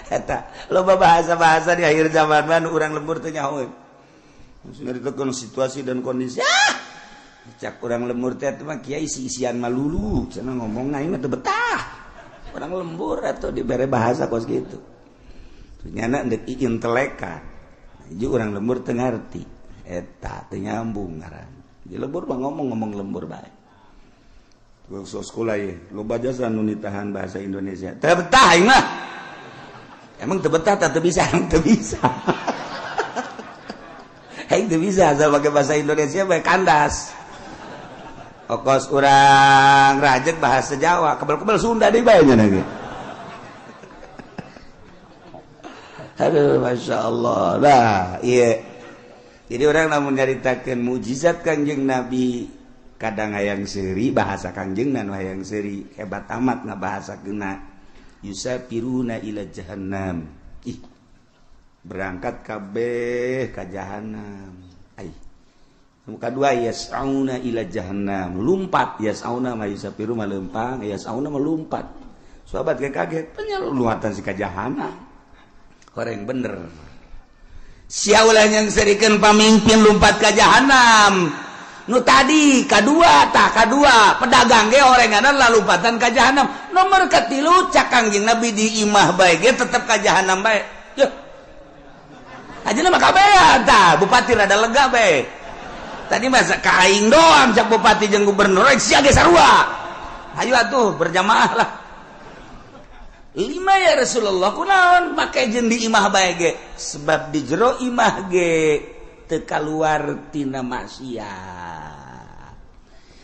Eta loba bahasa-bahasa di akhir zaman mah urang lembur teh nyahoeun. Nyaritakeun situasi dan kondisi. Ah! Cak urang lembur teh mah kiai isi-isian malulu, cenah ngomong aing mah teu betah. Orang lembur atau diberi bahasa kos gitu. Nyana ndek inteleka. Jadi orang lembur teu ngarti. Eta teu nyambung ngaran. Jadi lembur mah ngomong-ngomong lembur bae. Sok sekolah ye, loba jasa nu nitahan bahasa Indonesia. Teu betah aing mah. Emang teu betah teu bisa, emang teu bisa. Aing teu bisa asal pakai bahasa Indonesia bae kandas. Okos urang rajek bahasa Jawa, kebel-kebel Sunda deui bae nya ge. Aduh, Masya Allah. Nah, iya. Jadi orang lamun nyaritakeun mukjizat Kangjeng Nabi, kadang hayang seuri bahasa Kangjeng nu hayang seuri, hebat amat ngabahasakeunna. Yusafiruna ila jahannam. Ih. Berangkat kabeh ka jahannam. Ai. Kadua yas'auna ila jahannam, lumpat yas'auna ma yusafiru ma lempang, yas'auna ma lumpat. Sahabat kaget, penyeluatan si ka jahannam. Horeng bener. Sia ulah yang serikeun pamimpin lumpat ka jahannam. Nu tadi kadua tah kadua pedagang ge orenganan lalumpatan ka jahanam. Nomor katilu cak Kangjeng Nabi di imah bae ge tetep ka jahanam bae. Yuh. Ajeuna mah kabehan tah bupati rada lega bae. Tadi mah ka aing doang cak bupati jeung gubernur rek sia ge sarua. Ayo atuh berjamaah lah. 5 ya Rasulullah kunaon make jeung di imah bae ge sebab di jero imah ge teu kaluar tina maksiat.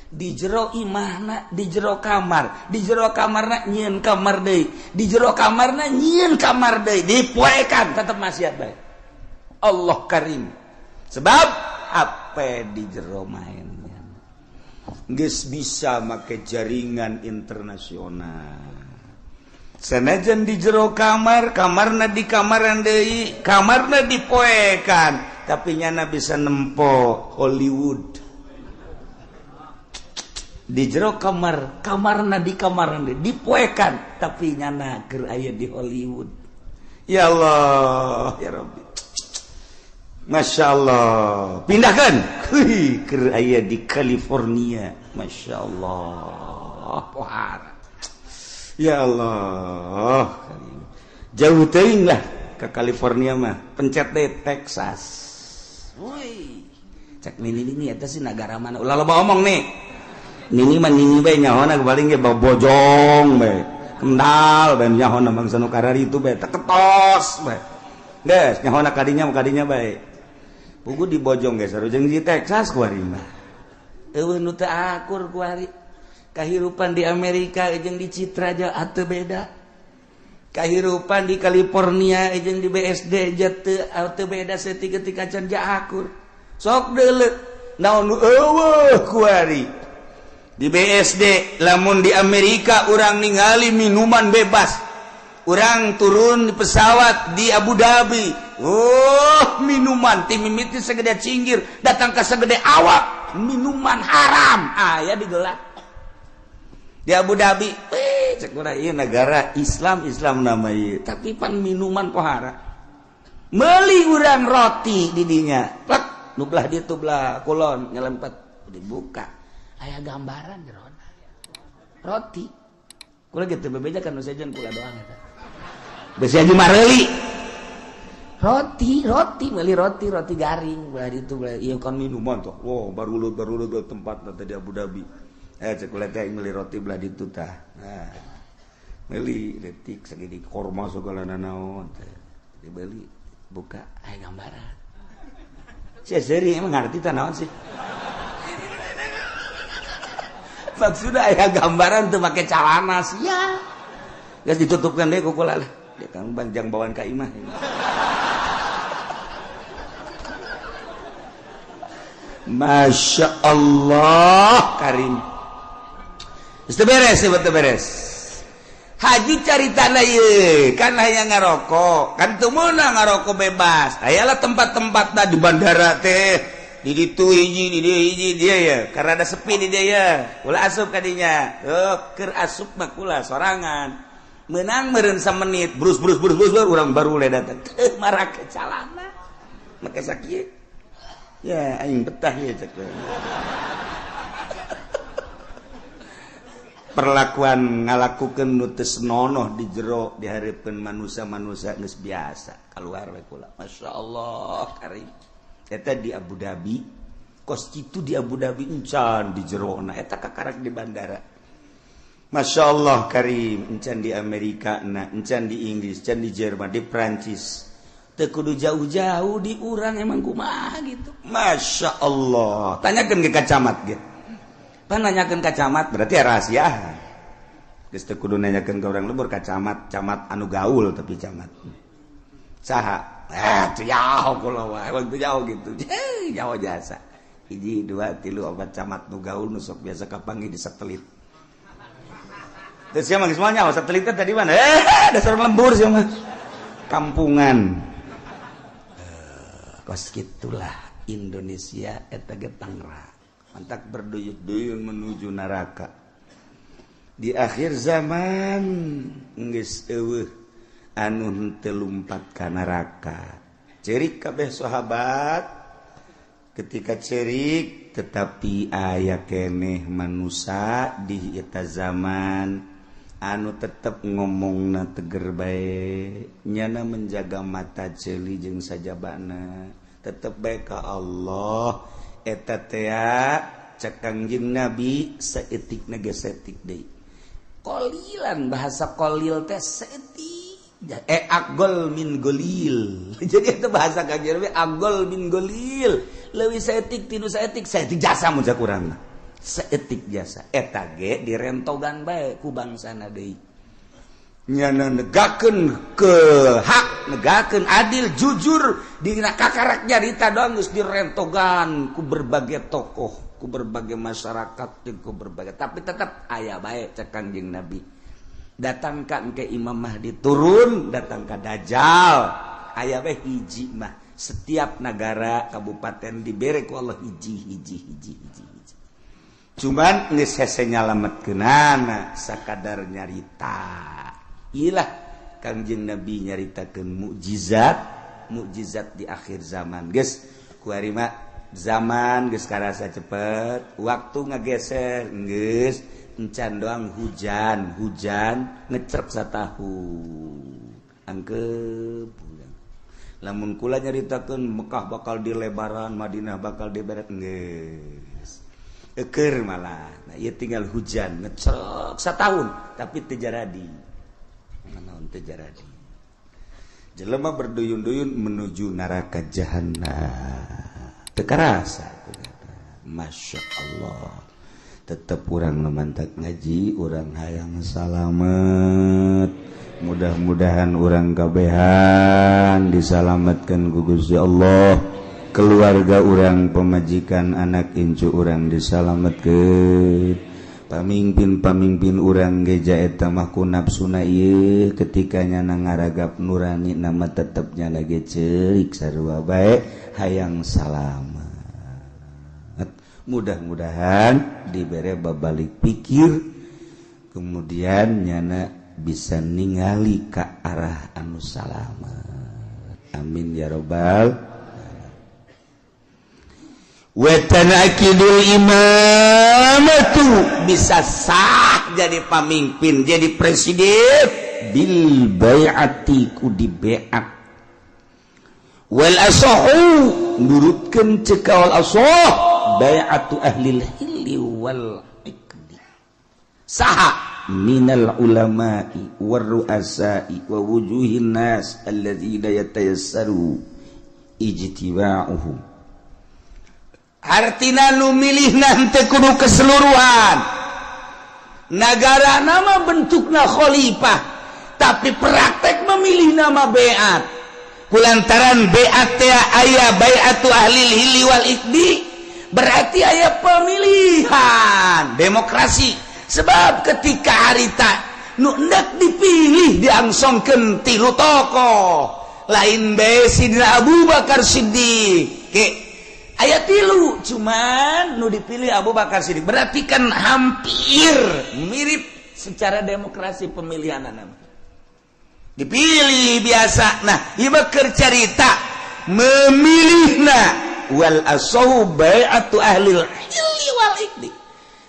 Di jero imahna di jero kamar, di jero kamarna nyieun kamar deui, di jero kamarna nyieun kamar deui, dipoekan tetep maksiat bae. Allah karim. Sebab apa di jero mainnya geus bisa make jaringan internasional. Sanajan di jero kamar, kamarna di kamaran deui, kamarna dipoekan, tapi nyana bisa nempo Hollywood. Di jero kamar, kamarna di kamaran deui, dipoekan, tapi nyana keur aya di Hollywood. Ya Allah, ya Rabbi. Masya Allah. Pindahkan. Hei, keur aya di California. Masya Allah. Pohara. Ya Allah, jauh teuing lah ke California mah, pencet deh Texas. Woi, cek nini-nini eta sih nagara mana? Ulah loba omong nih. Nini mah nini bae nyahona paling ge bojong bae. Kendal bae nyahona bangsa nu kararitu bae, teketos bae. Geus nyahona kadinya mah kadinya bae. Pugu di bojong geus sarua jeung di Texas kuari mah. Eueuh nu teu akur kuari. Kahirupan di Amerika jeung di Citra aja ateu beda. Kahirupan di California jeung di BSD aja teu beda saeutik ketika can akur. Sok deuleu naon nu eueuh kuari. Di BSD lamun di Amerika urang ningali minuman bebas. Urang turun di pesawat di Abu Dhabi. Oh, minuman ti mimiti segede cinggir datang ka segede awak, minuman haram aya digelar. Di Abu Dhabi, cek urang ieu negara Islam Islam nama ieu, tapi pan minuman pohara. Meuli urang roti di dinya, plek nu belah ditu belah kulon nyelempet dibuka. Aya gambaran jerona. Roti. Kula gitu bebeja kan nu sejen kula doang eta. Besi aja mareuli. Roti, roti meuli roti, roti garing belah ditu belah ieu kan minuman tuh. Wah, barulut tempat teh di Abu Dhabi. Cek kula teh meuli roti belah ditu tah. Nah, meuli detik segini korma segala nanaon teh. Dibeli buka aya gambaran. Sia seuri emang ngarti tah naon sih? Maksudna aya gambaran teu make calana sia. Geus ditutupkeun deui ku kula lah. Dia kang banjang bawaan ka imah. Masya Allah karim. Geus beres, betul beres. Haji cari tanah ye, kan hanya ngarokok, kan teu meunang ngarokok bebas. Ayalah tempat-tempatna di bandara teh, di ditu hiji, di dieu hiji dia ya, karena ada sepi di dia ya. Ulah asup kadinya. Oh, keur asup mah kula sorangan. Meunang meureun samenit, brus brus brus brus urang baru le datang. Teu marake calana. Make sakieu. Ya aing betah ya cek. Perlakuan ngalakukeun nu teu senonoh di jero dihareupeun manusia-manusia geus biasa keluar we kula. Masya Allah karim. Eta di Abu Dhabi, kos kitu di Abu Dhabi encan di jerona eta kakarak di bandara. Masya Allah karim, encan di Amerika na, encan di Inggris, encan di Jerman, di Prancis. Teu kudu jauh-jauh di urang emang kumaha gitu. Masya Allah. Tanyakeun ke camat ge. Pan nanyakeun ka camat berarti rahasia. Geus teu kudu nanyakeun ka urang lembur ka camat, camat anu gaul tapi camat. Saha? Teu jauh kula wae, emang teu jauh gitu. Jauh jasa. 1, 2, 3, 4 camat nu gaul nu sok biasa kapanggih di satelit. Terus sia mah geus moal nyaho satelit teh tadi mana? Dasar lembur sia mah. Kampungan. Kos kitulah Indonesia eta ge Tangerang. Mantak berduyun-duyun menuju neraka. Di akhir zaman geus eueuh anu henteu lumpat ka neraka. Cerik kabeh sahabat. Ketika cerik Tetapi aya keneh manusia di eta zaman anu tetep ngomong na teger bae, nyana menjaga mata ceuli jeung sajabana, tetep bae ka Allah. Eta tea cek Kangjeng Nabi saeutik ge saeutik deui, qolilan. Bahasa qolil teh saeutik, agol min golil. Jadi itu bahasa Kangjeng Nabi, agol min golil, leuwih saeutik tinu saeutik, saeutik jasa mun kurang, saeutik jasa. Eta ge direntogan bae ku bangsana deui. Nyana negakeun ke hak, negakeun adil, jujur, dina kakarak nyarita doang geus direntogan ku berbagai tokoh, ku berbagai masyarakat, ku berbagai, tapi tetap aya bae. Cek Kangjeng Nabi, datangkan ke Imam Mahdi turun, datang ke Dajjal, aya bae hiji mah. Setiap negara kabupaten dibere ku Allah hiji, hiji, hiji, hiji, hiji. Cuman geus hese nyalametkeunana, sakadar nyarita. Ilah Kangjeng Nabi nyaritakeun mukjizat mukjizat di akhir zaman. Geus kuari mah zaman geus karasa cepet, waktu ngageser, geus encan doang hujan, hujan ngecrep satahun angkep. Lamun kula nyaritakeun Mekah bakal dilebaran, Madinah bakal diberet, geus eker malah. Nah, ieu tinggal hujan ngecrep satahun tapi teu jaradi naon, teu jaradi. Jelema berduyun-duyun menuju neraka jahanam, teu karasa. Masya Allah, tetap urang mantak ngaji, urang hayang salamet. Mudah-mudahan urang kabehan disalamatkan ku Gusti Allah, keluarga urang, pemajikan, anak incu urang disalamatkan, pamimpin-pamimpin urang geja. Eta mah ku nafsuna ieu, ketika nyana ngaragap nurani nama tetep nyana ge ceurik sarua bae hayang salamet. Mudah-mudahan dibere babalik pikir, kemudian nyana bisa ningali ke arah anu salamet. Amin ya robbal. Wetanakidul imamatu, bisa sah jadi pamimpin, jadi presiden, bil bai'ati, ku di baiat. Wal asahu, nurutkeun ceuk kaul asah, bai'atu ahlil hilli wal iqdi. Saha? Minal ulama'i war ru'asa'i wa wujuhin nas alladzina yatayassaru ijtiba'uhum. Artina nu milih nanti kudu keseluruhan negara. Nama bentukna khalifah, tapi praktek memilih nama beat, kulantaran beat aya bai'atu ahli hilli wal iqdi, berarti aya pemilihan demokrasi. Sebab ketika harita nu hendak dipilih diangsongkeun tilu tokoh, lain bae Sidina Abu Bakar Siddiq ke aya tilu, cuman nu dipilih Abu Bakar Siddiq. Berarti kan hampir mirip secara demokrasi pemilihan nama dipilih biasa. Nah, ieu keur carita memilihna. Wal asahu bai'atu ahli hilli wal iqdi.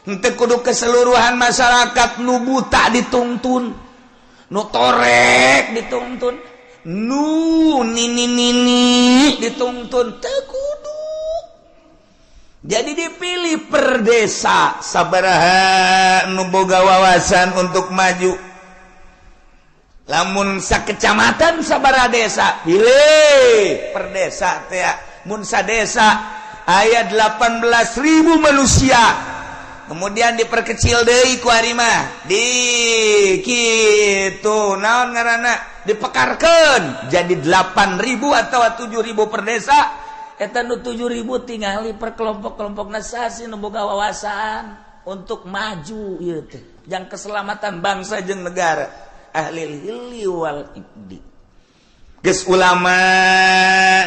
Henteu kudu keseluruhan masyarakat. Nu buta dituntun, nu torek dituntun, nu nini nini dituntun, teu kudu. Jadi dipilih per desa sabaraha nu boga wawasan untuk maju. Lamun sakecamatan sabaraha desa, pilih per desa teh. Mun sadesa aya 18.000 manusia, kemudian diperkecil deui ku ari mah di kitu, naon ngaranna, dipekarkeun jadi 8000 atau 7000 per desa. Eta nu 7000 tingali per kelompok-kelompok nasasi nu boga wawasan untuk maju ieu teh jang keselamatan bangsa jeung negara, ahli hilli wal iqdi. Geus ulama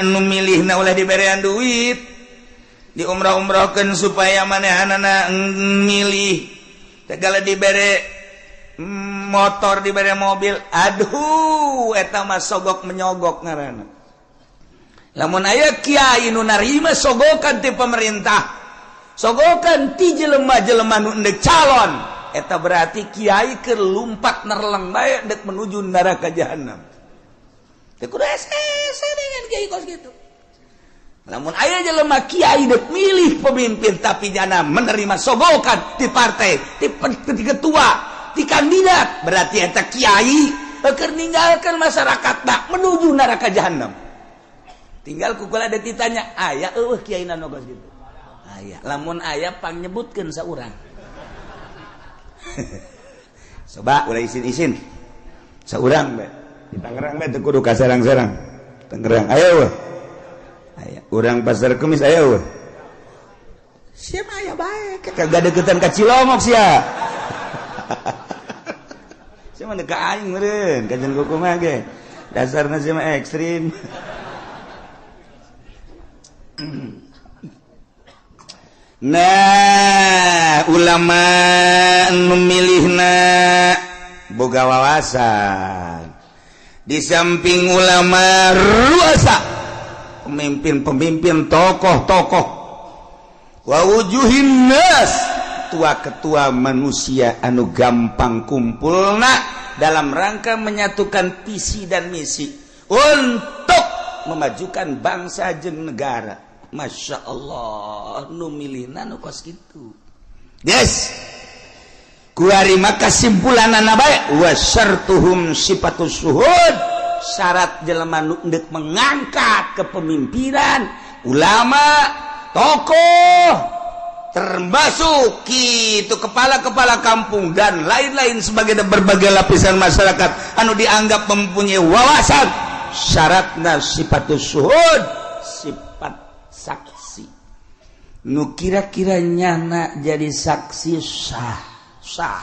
nu milihna ulah diberean duit, diumrah-umrahkeun supaya manehanana milih, segala dibere motor, dibere mobil. Aduh, eta mah sogok menyogok ngaranna. Lamun aya kiai nu narima sogokan ti pemerintah. Sogokan ti jelema-jelema nu endek calon eta berarti kiai keur lumpat nerleng bae dek menuju neraka jahanam. Teu kudu hese dengan kiai kos kitu. Lamun aya jelema kiai dek milih pemimpin tapi jana menerima sogokan di partai, di ketua, di kandidat, berarti eta kiai keur ninggalkeun masyarakat tak menuju neraka jahanam. Tinggal kukula ada ditanya, aya eueuh kiai na kos kitu. Aya, lamun aya pangnyebutkeun saurang. Coba ulah isin-isin. Saurang bae. Di Tangerang bae teu kudu ka serang-serang. Tangerang aya eueuh. Aya. Urang Pasar Kemis aya eueuh. Sia mah aya bae, kagak deketan ka Cilongok sia. Sia mah ka aing meureun, kajian kumaha ge. Dasarna sia mah ekstrim. Nah, ulama memilihna boga wawasan. Di samping ulama ruasa, pemimpin-pemimpin, tokoh-tokoh, wa wujuhin nas, ketua-ketua manusia anu gampang kumpulna dalam rangka menyatukan visi dan misi untuk memajukan bangsa jeung negara. Masya Allah, nu milihna nu kos kitu. Yes. Kuari maka kesimpulanana bae wa syartuhum sifatus suhud. Syarat jelema nu endek mengangkat kepemimpinan ulama, tokoh, termasuk itu kepala-kepala kampung dan lain-lain sebagai berbagai lapisan masyarakat anu dianggap mempunyai wawasan, syaratna sifatus suhud, sifat saksi. Nu kira-kira nyana jadi saksi sah, sah.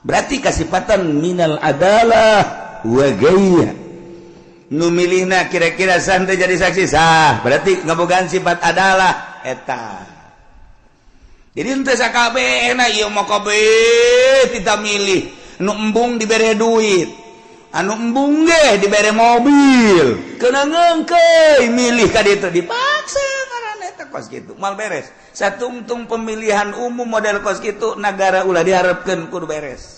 Berarti kasipatan minal adalah wa gaya. Nu milihna kira-kira santai jadi saksi sah, berarti ngabogaan sifat adalah eta. Jadi henteu sakabehna ieu mah kabeh tidak milih. Nu embung dibere duit, anu embung ge dibere mobil, kena ngeungkeuy milih ka ditu dipaksa ngaranna eta kos kitu. Moal beres. Satungtung pemilihan umum model kos kitu nagara ulah diharapkeun kudu beres.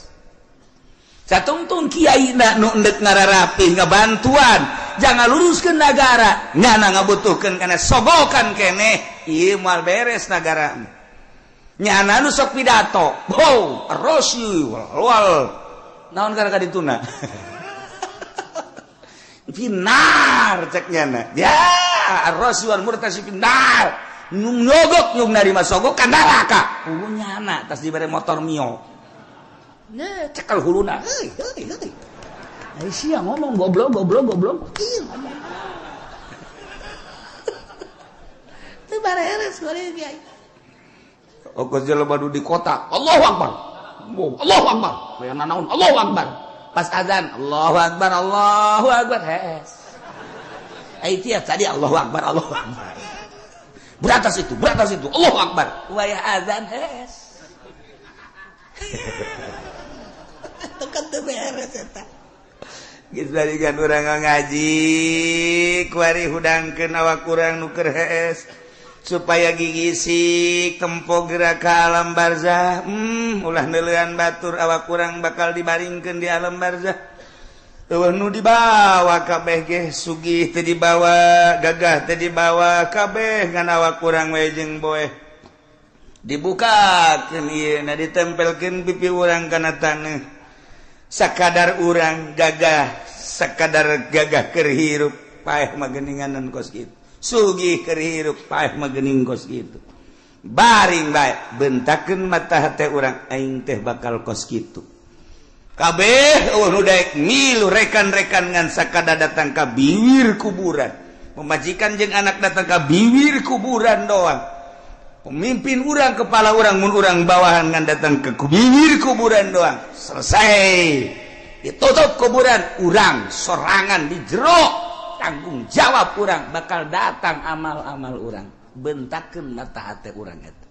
Satungtung kiai na nu endek ngararapih ngabantuan, jangan luruskeun nagara, nyana ngabutuhkeun kana sogokan keneh, ieu moal beres nagara. Nyana nu sok pidato, wow, rosi, wal, naon kana kadituna. Finar cek nyana. Ya, rosi wal murtasi finar. Nyogok nyug narima sogok ka neraka. Hulu nyana tas dibere motor Mio. Nah, cekel huluna. Heuy, heuy, heuy. Ai sia ngomong goblok goblok goblok. Ih, ngomong. Teu bareres goreng kiai. Okos jelema nu di kota, Allahu Akbar. Allahu Akbar. Aya nanaon Allahu Akbar. Pas azan, Allahu Akbar, Allahu Akbar. Hees. Ai tiap tadi Allahu Akbar, Allahu Akbar. Beratas itu, Allahu Akbar. Wayah azan hees. Tekan teu beres eta. Geus balikan urang ngaji, kuari hudangkeun awak urang nu keur hees supaya gigisik tempo gerak ka alam barzah. Ulah neuleuan batur awak urang bakal dibaringkeun di alam barzah. Eueuh nu dibawa kabeh ge sugih teu dibawa, gagah teu dibawa kabeh ngan awak urang we jeung boeh. Dibukakeun ieu na ditempelkeun pipi urang kana taneuh. Sakadar urang gagah, sakadar gagah keur hirup paeh mah geuninganan kos kitu. Sugih keur hirup paeh mah geuning kos kitu. Baring bae bentakeun mata hate urang aing teh bakal kos kitu. Kabeh eueuh nu daek ngilu rekan-rekan ngan sakadar datang ka bibir kuburan. Pemajikan jeung anak datang ka bibir kuburan doang. Pemimpin urang, kepala urang, mun urang bawahan ngan datang ke bibir kuburan doang. Selesai. Ditutup kuburan, urang sorangan di jero. Tanggung jawab urang bakal datang amal-amal urang. Bentakeun mata hate urang eta.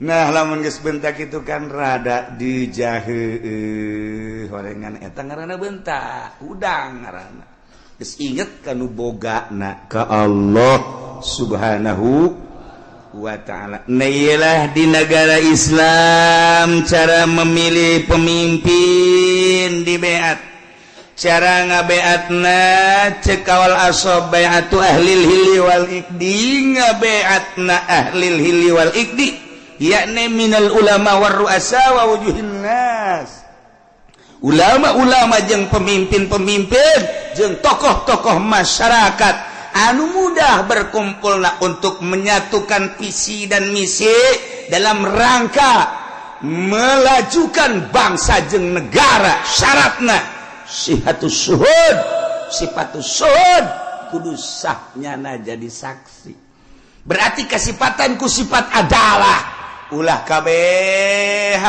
Nah, lamun geus bentak itu kan rada dijaheueuh horengan eta ngaranna bentak, udang ngaranna. Geus inget ka nu bogana ka Allah Subhanahu. wa ta'ala. Nah iyalah di negara Islam cara memilih pemimpin di beat, cara ngabeatna cek kawal asob bai'atu ahlil hilli wal iqdi, ngabeatna ahlil hilli wal iqdi yakni minal ulama war ru'asa wa wujuhin nas, ulama-ulama jeung pemimpin-pemimpin jeung tokoh-tokoh masyarakat anu mudah berkumpulna untuk menyatukan visi dan misi dalam rangka melajukan bangsa jeung negara. Syaratna sihatus syuhud, sifatus syuhud, kudu sahnyana jadi saksi, berarti kesipatan ku sifat adalah ulah kabehan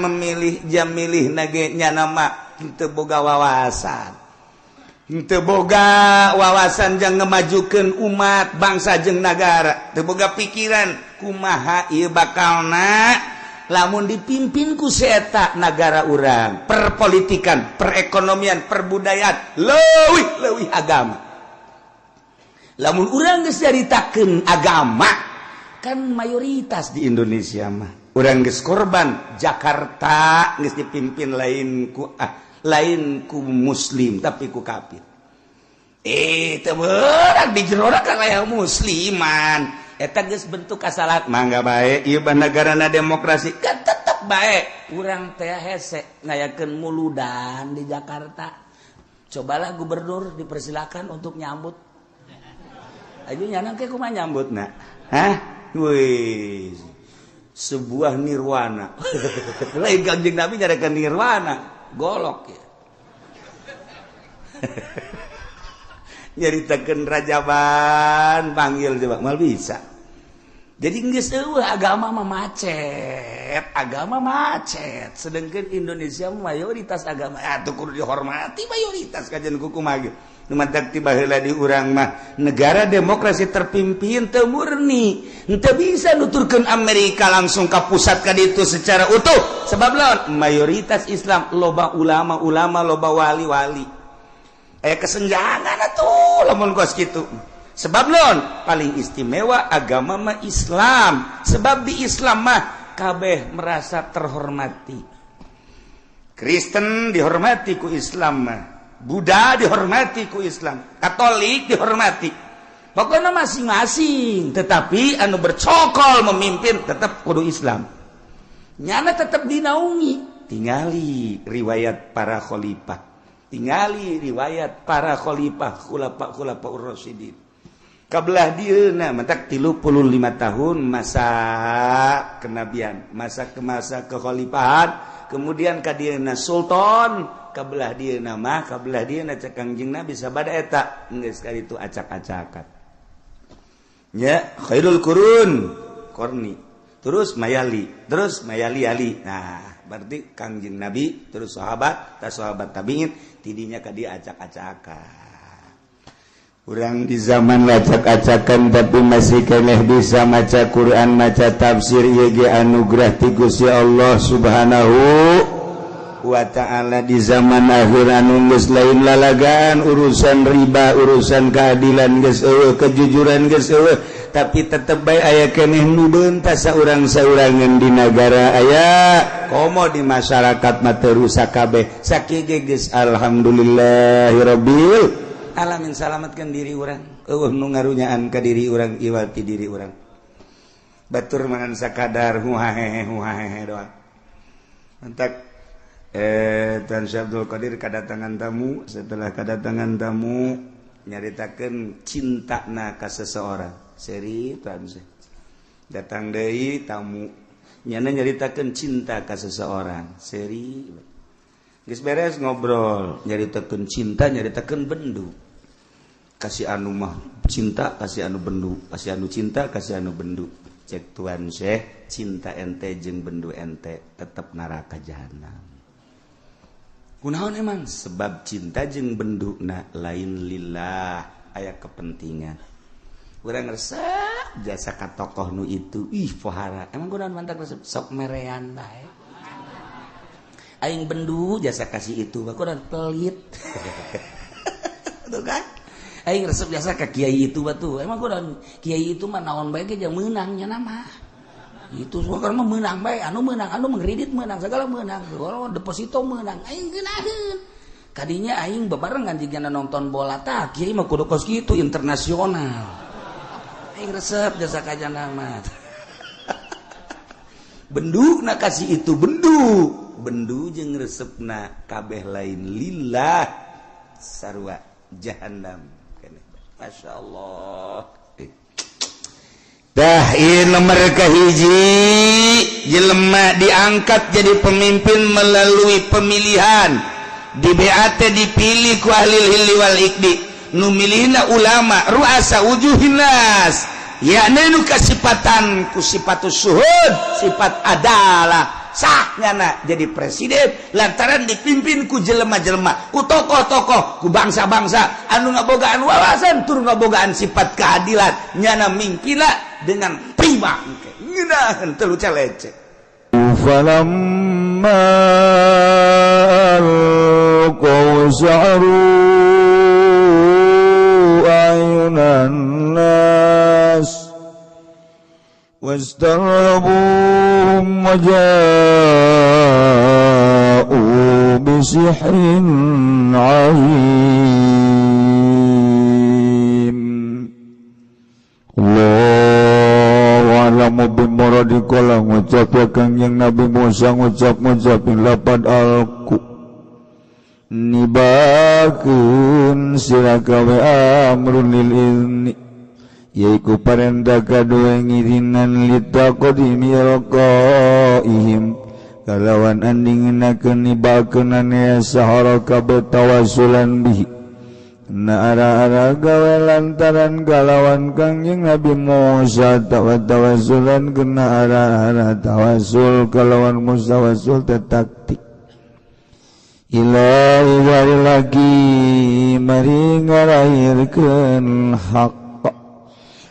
memilih jam milih nage nyana mah teu boga wawasan, teu boga wawasan jang ngemajukeun umat bangsa jeung nagara, teu boga pikiran kumaha ieu bakalna lamun dipimpin ku si eta nagara urang, perpolitikan, perekonomian, perbudayaan, leuwih-leuwih agama. Lamun urang geus nyaritakeun agama kan mayoritas di Indonesia mah urang geus korban Jakarta geus dipimpin lain ku lain ku muslim tapi ku kafir. Teu beurang di jero kan aya musliman, eta geus bentuk kasalat mangga bae ieu negarana demokrasi kan tetep bae urang teh hese ngayakeun muludan di Jakarta. Cobalah gubernur dipersilakan untuk nyambut. Ayo nyana ke kumaha nyambutna? Hah? Wih, sebuah nirwana. Lain Kangjeng Nabi nyarekan nirwana, golok ya. Nyaritakeun rajaban panggil coba mal bisa. Jadi geus eueuh agama mah macet, agama macet. Sedangkan Indonesia mayoritas agama atuh kudu dihormati mayoritas kajian kumaha ge. Nu mantak ti baheula di urang mah negara demokrasi terpimpin teu murni, henteu bisa nuturkeun Amerika langsung ka pusat ka ditu secara utuh. Sebab lawan mayoritas Islam loba ulama-ulama, loba wali-wali. Aya kesenjangan atuh lamun kos kitu. Sebab lawan paling istimewa agama mah Islam. Sebab di Islam mah kabeh merasa terhormati. Kristen dihormati ku Islam mah, Buddha dihormati ku Islam, Katolik dihormati. Pokoknya masing-masing, tetapi anu bercokol memimpin tetap kudu Islam. Nyana tetap dinaungi. Tingali riwayat para khalifah, tingali riwayat para khalifah khulafa ur-rasyidin. Kabelah dieuna mentak 35 tahun masa kenabian, masa ke masa kekhalifahan, kemudian ka dieuna sultan, kabelah dieuna mah kabelah dieuna cek Kangjeng Nabi sabada eta geus kali itu acak-acakan. Nya khairul qurun qarni, terus mayali, terus mayali ali. Nah, berarti Kangjeng Nabi terus sahabat, tas sahabat tabiin tidinya ka dia acak-acakan. Urang di zaman acak-acakan tapi masih keneh bisa maca Quran, maca tafsir ieu ge anugerah ti Gusti Allah Subhanahu wa ta'ala. Di zaman akhir anu geus lain lalagaan urusan riba, urusan keadilan geus eueuh, kejujuran geus eueuh, tapi tetep bae aya keneh nu beuntas saurang-saurangan di nagara aya komo di masyarakat mah teu rusak kabeh. Sakieu ge geus alhamdulillahirabbil alamin, salamatkan diri urang, eueuh nu ngarunyaan ka diri urang iwal ti diri urang. Batur mangan sakadar huhahehe huhahehe doang. Mantak Tuan Syekh Abdul Qadir kadatangan tamu, setelah kadatangan tamu nyaritakeun cintana ka seseorang. Seri Tuan Syekh. Datang deui tamu, nyana nyaritakeun cinta ka seseorang. Seri. Geus beres ngobrol, nyaritakeun cinta, nyaritakeun bendu. Kasih anu mah cinta, kasih anu bendu, kasih anu cinta, kasih anu bendu. Cek Tuan Syekh, cinta ente jeung bendu ente tetep neraka jahanam. Kunaon emang? Sebab cinta jeung benduna lain lillah, aya kepentingan. Urang resep jasa ka tokoh nu itu, ih pohara. Emang kunaon mantak resep sok merean bae. Aing bendu jasa kasih itu, kunaon pelit. Tuh kan? Aing resep jasa ka kiai itu batu. Emang gua kiai itu mah naon bae ge meunang nya nama. Itu semua mah meunang bae, anu meunang, anu mengkredit meunang, segala meunang. Kalau deposito meunang, aing geunaheun. Kadinya aing bebarengan jigana nonton bola tah, kiai mah kudu kos kitu internasional. Aing resep jasa ka jana mah. Bendu na kasih itu bendu. Bendu jeung resepna kabeh lain lillah sarua jahannam. Masya Allah. Dah ieu nomor kahiji jelema diangkat jadi pemimpin melalui pemilihan di BAT dipilih ku ahli hilli wal ikdi nu milihna ulama ruasa wujuhin nas yakni nu kasipatan ku sifatus suhud sifat adalah sahnya jadi presiden lantaran dipimpin ku jelema-jelema ku tokoh-tokoh ku bangsa-bangsa anu ngabogaan wawasan tur ngabogaan sifat keadilan nyana mingpina dengan prima ngeunaheun teu lecek falamma alqaw sa'ru ayunan nas واسترهبوهم وجاءوا بسحر عظيم. الله أعلم بمراد kala ngucap ya Kangjeng Nabi Musa ngucap-ngucapin lapad alku nibakeun sira kawe amrun lil izni yaiku parenta kadue ngirinan litaqdimi raqaihim kalawan andinginakeun nibakeunana ya sahara kabeh tawassulan bihi na ara-ara gawe lantaran kalawan Kangjeng Nabi Musa tawassulan kena ara-ara tawassul kalawan Musa tawassul taktik ila lagi mari ngarahirkeun hak.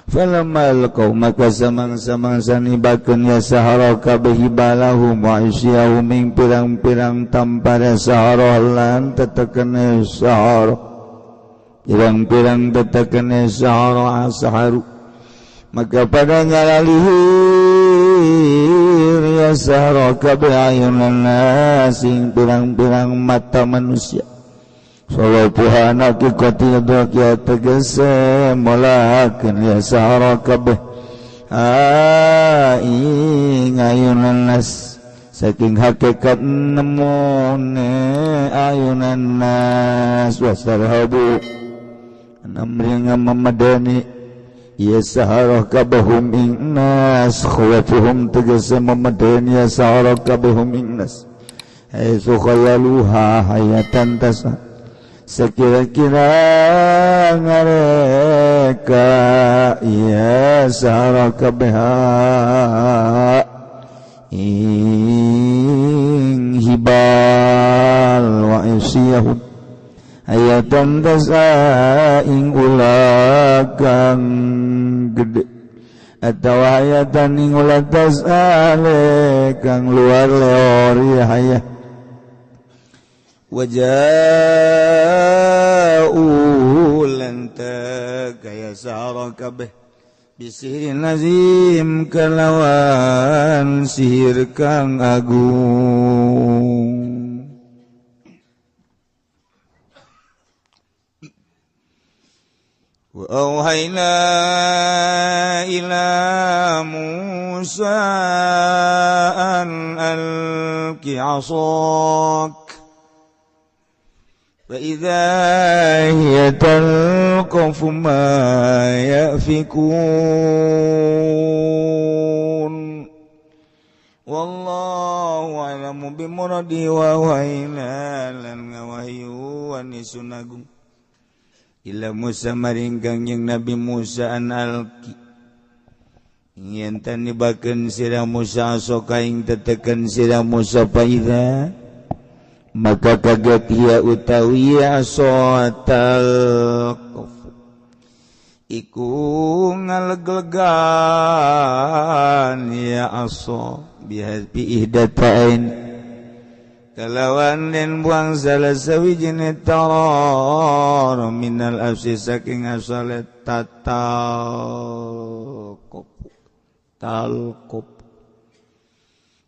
Falamma alqaw maka samang-samangsa nibakeun ya sahara kabeh hibalahum wa isyahum ing pirang-pirang tampare sahara lan tetekene sahara pirang-pirang tetekene sahara asaharu maka pada ngalalihir ya sahara kabeh ayunan nas ing pirang-pirang mata manusia. Salapuhana kikoti ya tegese molahakeun ya sahara kabeh ing ayunan nas saking hakikat nemune ayunan nas wasarhabu namringa memadani ya sahara kabehum ing nas khawafuhum tegese memadani ya sahara kabehum ing nas haitsu khayaluha hayatan tasa sekira-kira ngareka ya sahara kabeha ing hibal wa isyahum hayatan tasa ing ulakang gede atawa hayatan ing ulah tasa kang luar leor ya hayah waja'u lanta kaya sahara kabeh bisihirin lazim kalawan sihir kang agung. Wa auhayna ila Musa an alqi 'asak فإذا هي تلقف ما يأفكون والله أعلم بمراده وأوحينا lan ngawahyuan isun agung ila Musa maring Kangjeng Nabi Musa an alqi yen tan nibakeun sira Musa soka ing teteken sira Musa faida maka kaget ia utawi asotal iku ngaleglegan ya aso bihadbi ihdatain Kalawan den buang salah sawijine taror minal afsi saking asale tatal kopu talkop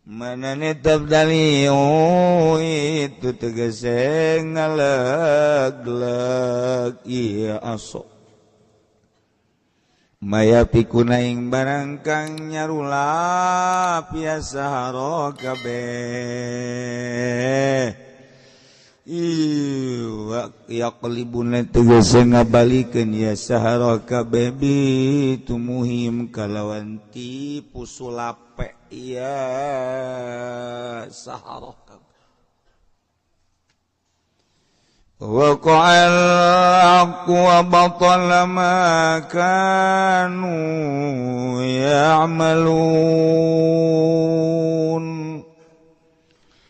manane tabdaliu itu tegese ngaleg-leg iya aso maya pikuna ing barang kang nyarulap ya sahara kabeh iwa yaqlibuna tegese ngabalikeun ya sahara kabeh bitumuhim kalawan tipu sulape ya sahara waqa'al haqqu wa batala ma kanu ya'malun.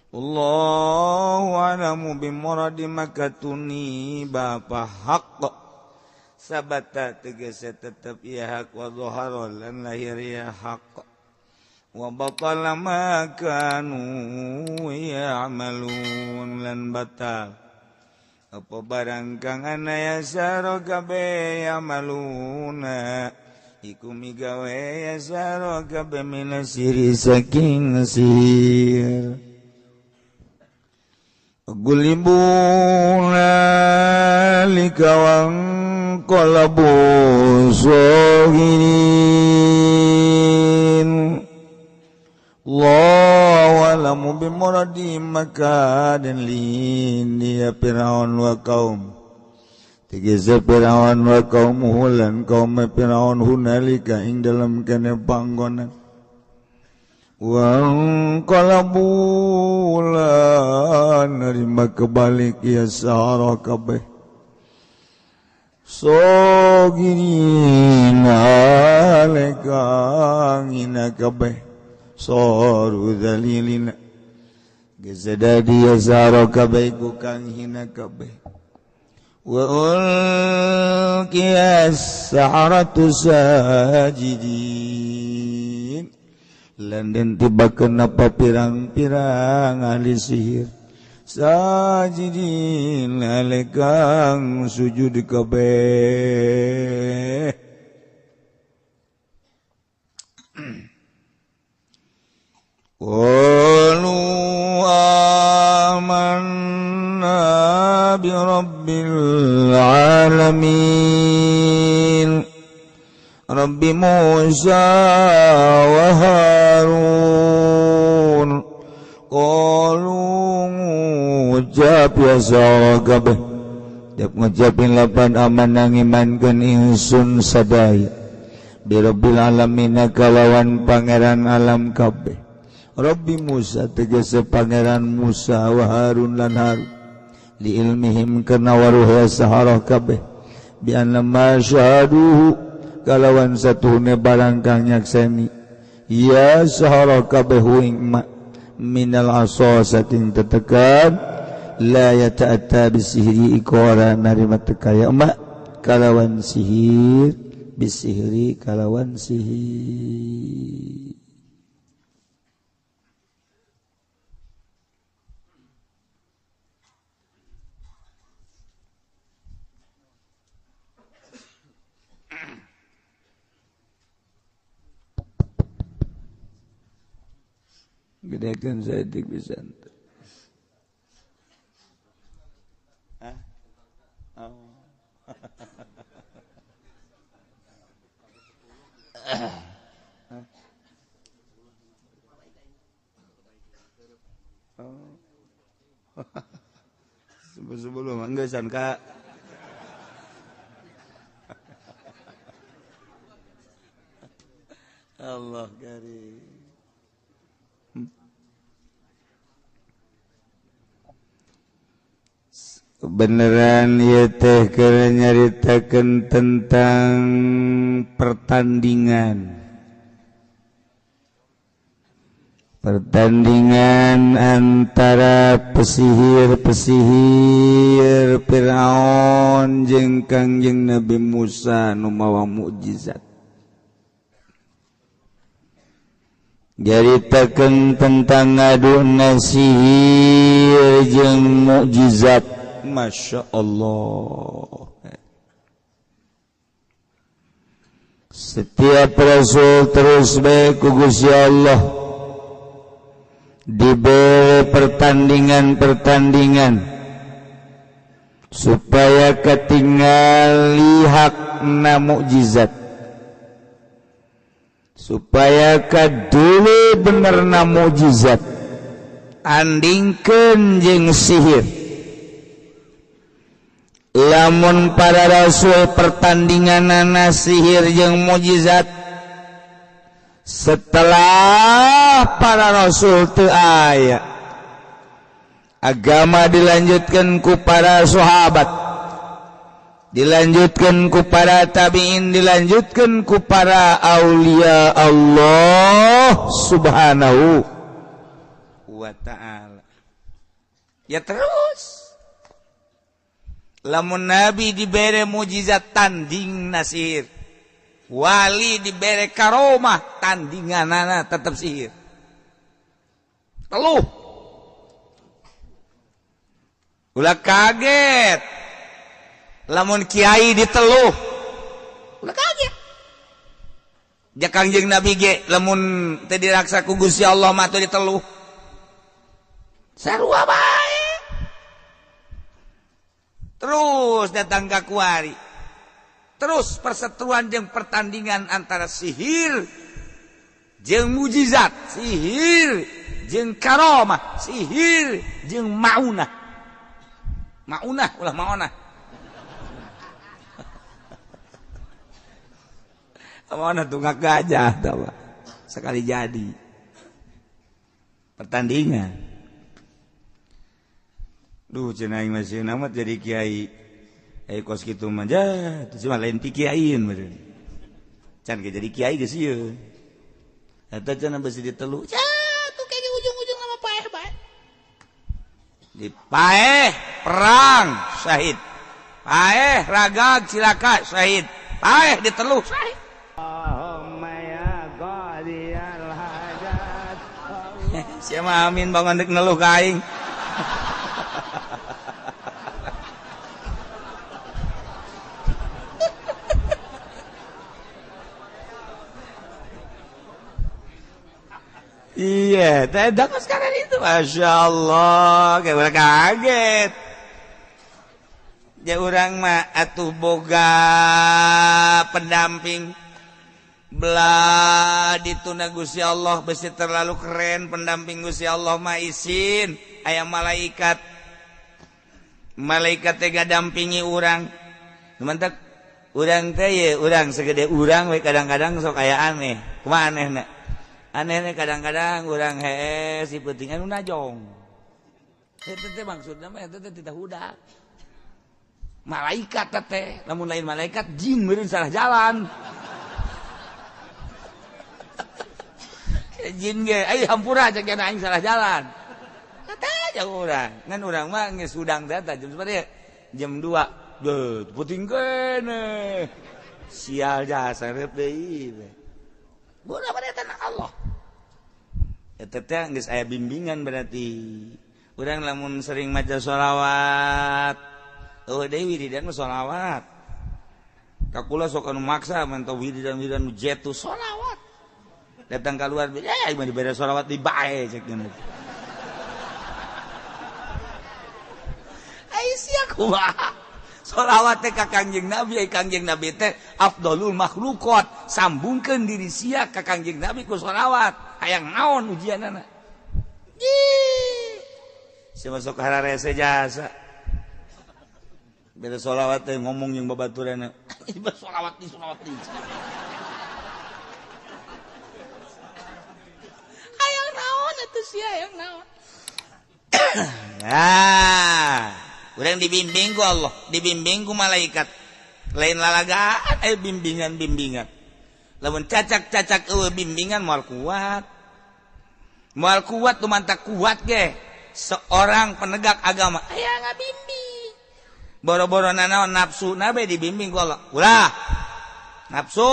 Allahu a'lamu bimuradi makatuni bapa haqq sabata tegese tetep ya hak wa dhahara lan lahir ya haqq wa batala ma kanu ya'malun lan batal apa barang kang ana ya saro kabeh yamaluna iku migawe ya saro kabeh minasiri saking sihir gulibuna likawang qalabu sogirin. Allahu a'lamu bimuradi makadan lin ya Fir'aun wa kaum tegese Fir'aun wa kaumuhu lan kaum Fir'aun hunalika ing dalam kene panggonan wa qalabu lan nerima kebalik ya sahara kabeh sogirin aleka ngina kabeh soru dalilina gezadadi yazaro kabeh ku kang hina kabeh wa ulqiyas saharatu sajidin lan den tibakeun apa pirang-pirang ahli sihir sajidin alekang sujud kabeh. Qalu amanna bi rabbil alamin Rabbi Musa wa Harun. Qalu ngucap ya sara kabeh tiap ngucapin lapan aman ngimankeun ingsun sadaya bi rabbil alamin kalawan pangeran alam kabeh Rabbi Musa tegese pangeran Musa wa Harun lan Harun li ilmihim kana waruh sahara kabeh bi anna ma syahaduhu kalawan satuhune barang kang nyakseni ya sahara kabeh ing ma minal asa saking tetekan la yata'atta bisihri ikora narima teka ya ma kalawan sihir bisihri kalawan sihir. Gedekan saeutik pisan. Hah? Oh. Oh. Sebelum enggak san Kak. Allah karim. Beneran ya teh keur nyaritakeun tentang pertandingan. Pertandingan antara pesihir-pesihir Fir'aun jeung Kangjeng Nabi Musa nu mawa mukjizat. Nyaritakeun tentang ngadu sihir sihir jeung mukjizat. Masya Allah. Setiap rasul terus bae ku Gusti Allah diberi pertandingan-pertandingan supaya ketinggali hakna mukjizat, supaya kadulu benerna mukjizat andingkeun jeung sihir. Lamun para rasul pertandinganana sihir jeung mukjizat, setelah para rasul teu aya, agama dilanjutkan ku para sahabat, dilanjutkan ku para tabi'in, dilanjutkan ku para aulia Allah subhanahu wa ta'ala. Ya terus lamun nabi dibere mukjizat tanding nasir, wali dibere karomah tandinganana tetap sihir. Teluh ulah kaget lamun kiai diteluh, ulah kaget. Ja Kangjeng Nabi ge lamun teu diraksa ku Gusti Allah mah teu diteluh. Sarua bae. Terus datang ka kuari. Terus perseteruan jeung pertandingan antara sihir jeung mukjizat, sihir jeung karomah, sihir jeung maunah. Maunah ulah maonah. Maonah tunggak gajah tawa. Sekali jadi pertandingan. Duh cenah aing masih amat jadi kiai. Kos kitu mah jah, teu mah lain ti kiaiin meureun. Can ge jadi kiai geus ieu. Eta cenah besi ditelu. Cah, tuh kayaknya ujung-ujung sama paeh bae. Di paeh perang syahid. Paeh ragag cilaka syahid. Paeh diteluh syahid. Allahumma ya qadiyal hajat. Sia mah amin bangun deuk neluh ka aing. Iya, teh sekarang itu, masya Allah, kayak orang kaget. Ya orang mah atuh boga pendamping, belah dituna Gusti Allah besi terlalu keren pendamping Gusti Allah mah isin, aya malaikat, malaikat teh gadampingi urang. Mantap, urang teh ye, urang segede urang we kadang-kadang sok aya aneh, kumaha anehna? Aneh kadang-kadang urang hees si penting anu najong. Eta teh maksudna mah eta teh tidak hudak. Malaikat teh, lamun lain malaikat jin meureun salah jalan. Jin ge ai hampura cek aing salah jalan. Kata aja urang. Ngan urang mah geus hudang teh jam sabaraha? Jam 2. Deuh, penting keneh. Sial jasa reup deui. Bola pada tanah Allah. Eta teh geus aya bimbingan berarti. Urang lamun sering maca sholawat, eueuh deui wiridan mah sholawat. Ka kula sok anu maksa mantau wiridan-wiridan nu jetu sholawat. Datang keluar, eh mah dibere sholawat di bae cek geuna. Ai sia kumaha? Sholawat teh ka Kangjeng Nabi, ai Kangjeng Nabi teh afdolul makhluqat. Sambungkeun diri sia ka Kangjeng Nabi ku sholawat. Hayang naon ujianana? Ih. Sia masuk hararese jasa. Beda sholawat teh ngomong jeung babaturanna. Sholawat di sholawat di. Hayang naon atuh sia hayang naon? Nah. Urang dibimbing ku Allah, dibimbing ku malaikat. Lain lalagaan bimbingan-bimbingan. Lamun cacak-cacak eueuh bimbingan moal kuat. Moal kuat lumantak kuat ge. Seorang penegak agama aya ngabimbing. Boro-boro nanaon nafsu na bae dibimbing ku Allah. Ulah. Nafsu.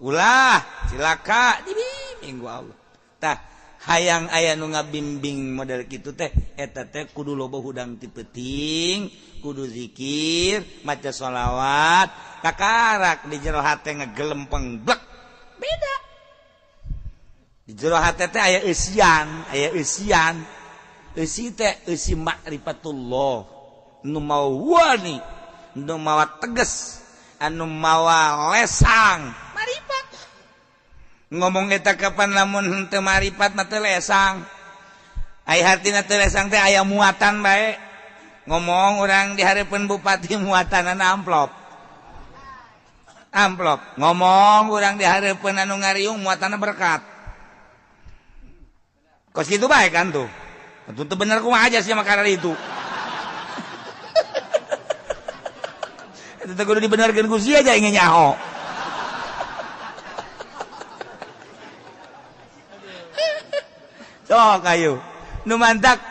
Ulah, cilaka dibimbing ku Allah. Tah, Hayang aya nu ngabimbing model kitu teh eta teh kudu loba hudang ti peuting, kudu zikir, maca sholawat, kakarak di jero hate ngegelempeng blek. Beda. Di jero hate teh aya eusian, aya eusian. Eusi teh eusi makrifatullah. Nu mawa wani, nu mawa tegas, anu mawa lesang, marifat. Ngomong eta kapan lamun henteu maripat mah teu lesang. Ai hartina teu lesang teh aya muatan bae. Ngomong urang di hareupeun bupati muatanana amplop. Amplop. Ngomong urang di hareupeun anu ngariung muatanna berkat. Kos kitu bae kan tuh. Tentu bener kumaha aja sih makanan itu. Eta teh kudu dibenerkeun ku sia aja ingin nyaho. Sok ayo. Nu mantak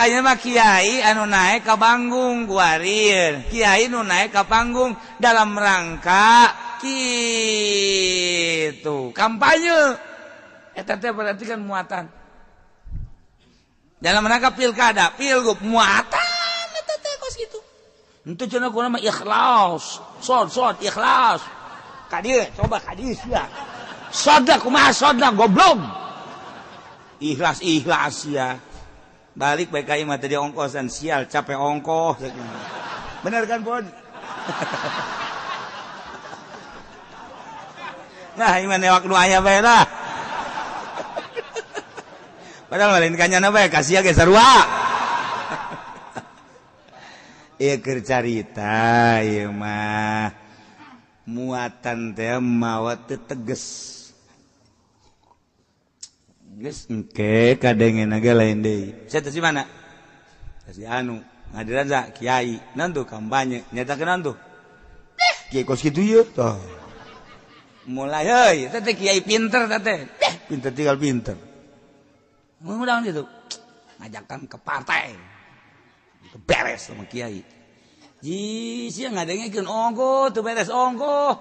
ayeuna mah kiai anu naik ka panggung kuarir. Kiai nu naik ka panggung dalam rangka kitu kampanye. Eta teh berarti kan muatan. Dalam rangka pilkada, pilgub muatan eta teh kos kitu. Henteu cenah kumaha mah ikhlas. Sod ikhlas. Ka dieu coba ka dieu sia. Sodna kumaha sodna goblok. Ikhlas ya. Balik baik aing mah tadi ongkosan sial capek ongkoh. Bener kan, Bon? Nah, aing mah newak nu aya bae lah. Padahal lain kanyana bae kasih ge sarua. Ieu keur carita ieu mah. Muatan teh mawa teu teges. Geus engke kadengen ge lain deui. Saya teh si mana? Si anu, ngadiran sa kiai, naon tuh kampanye, nyatakeun naon tuh? Kiai kos kitu ieu tah. Mulai heuy, teh teh kiai pinter teh teh. Pinter tinggal pinter. Ngundang gitu. Ngajakan ke partai. Beres sama kiai. Ji sia ngadengekeun ongkoh teu beres ongkoh.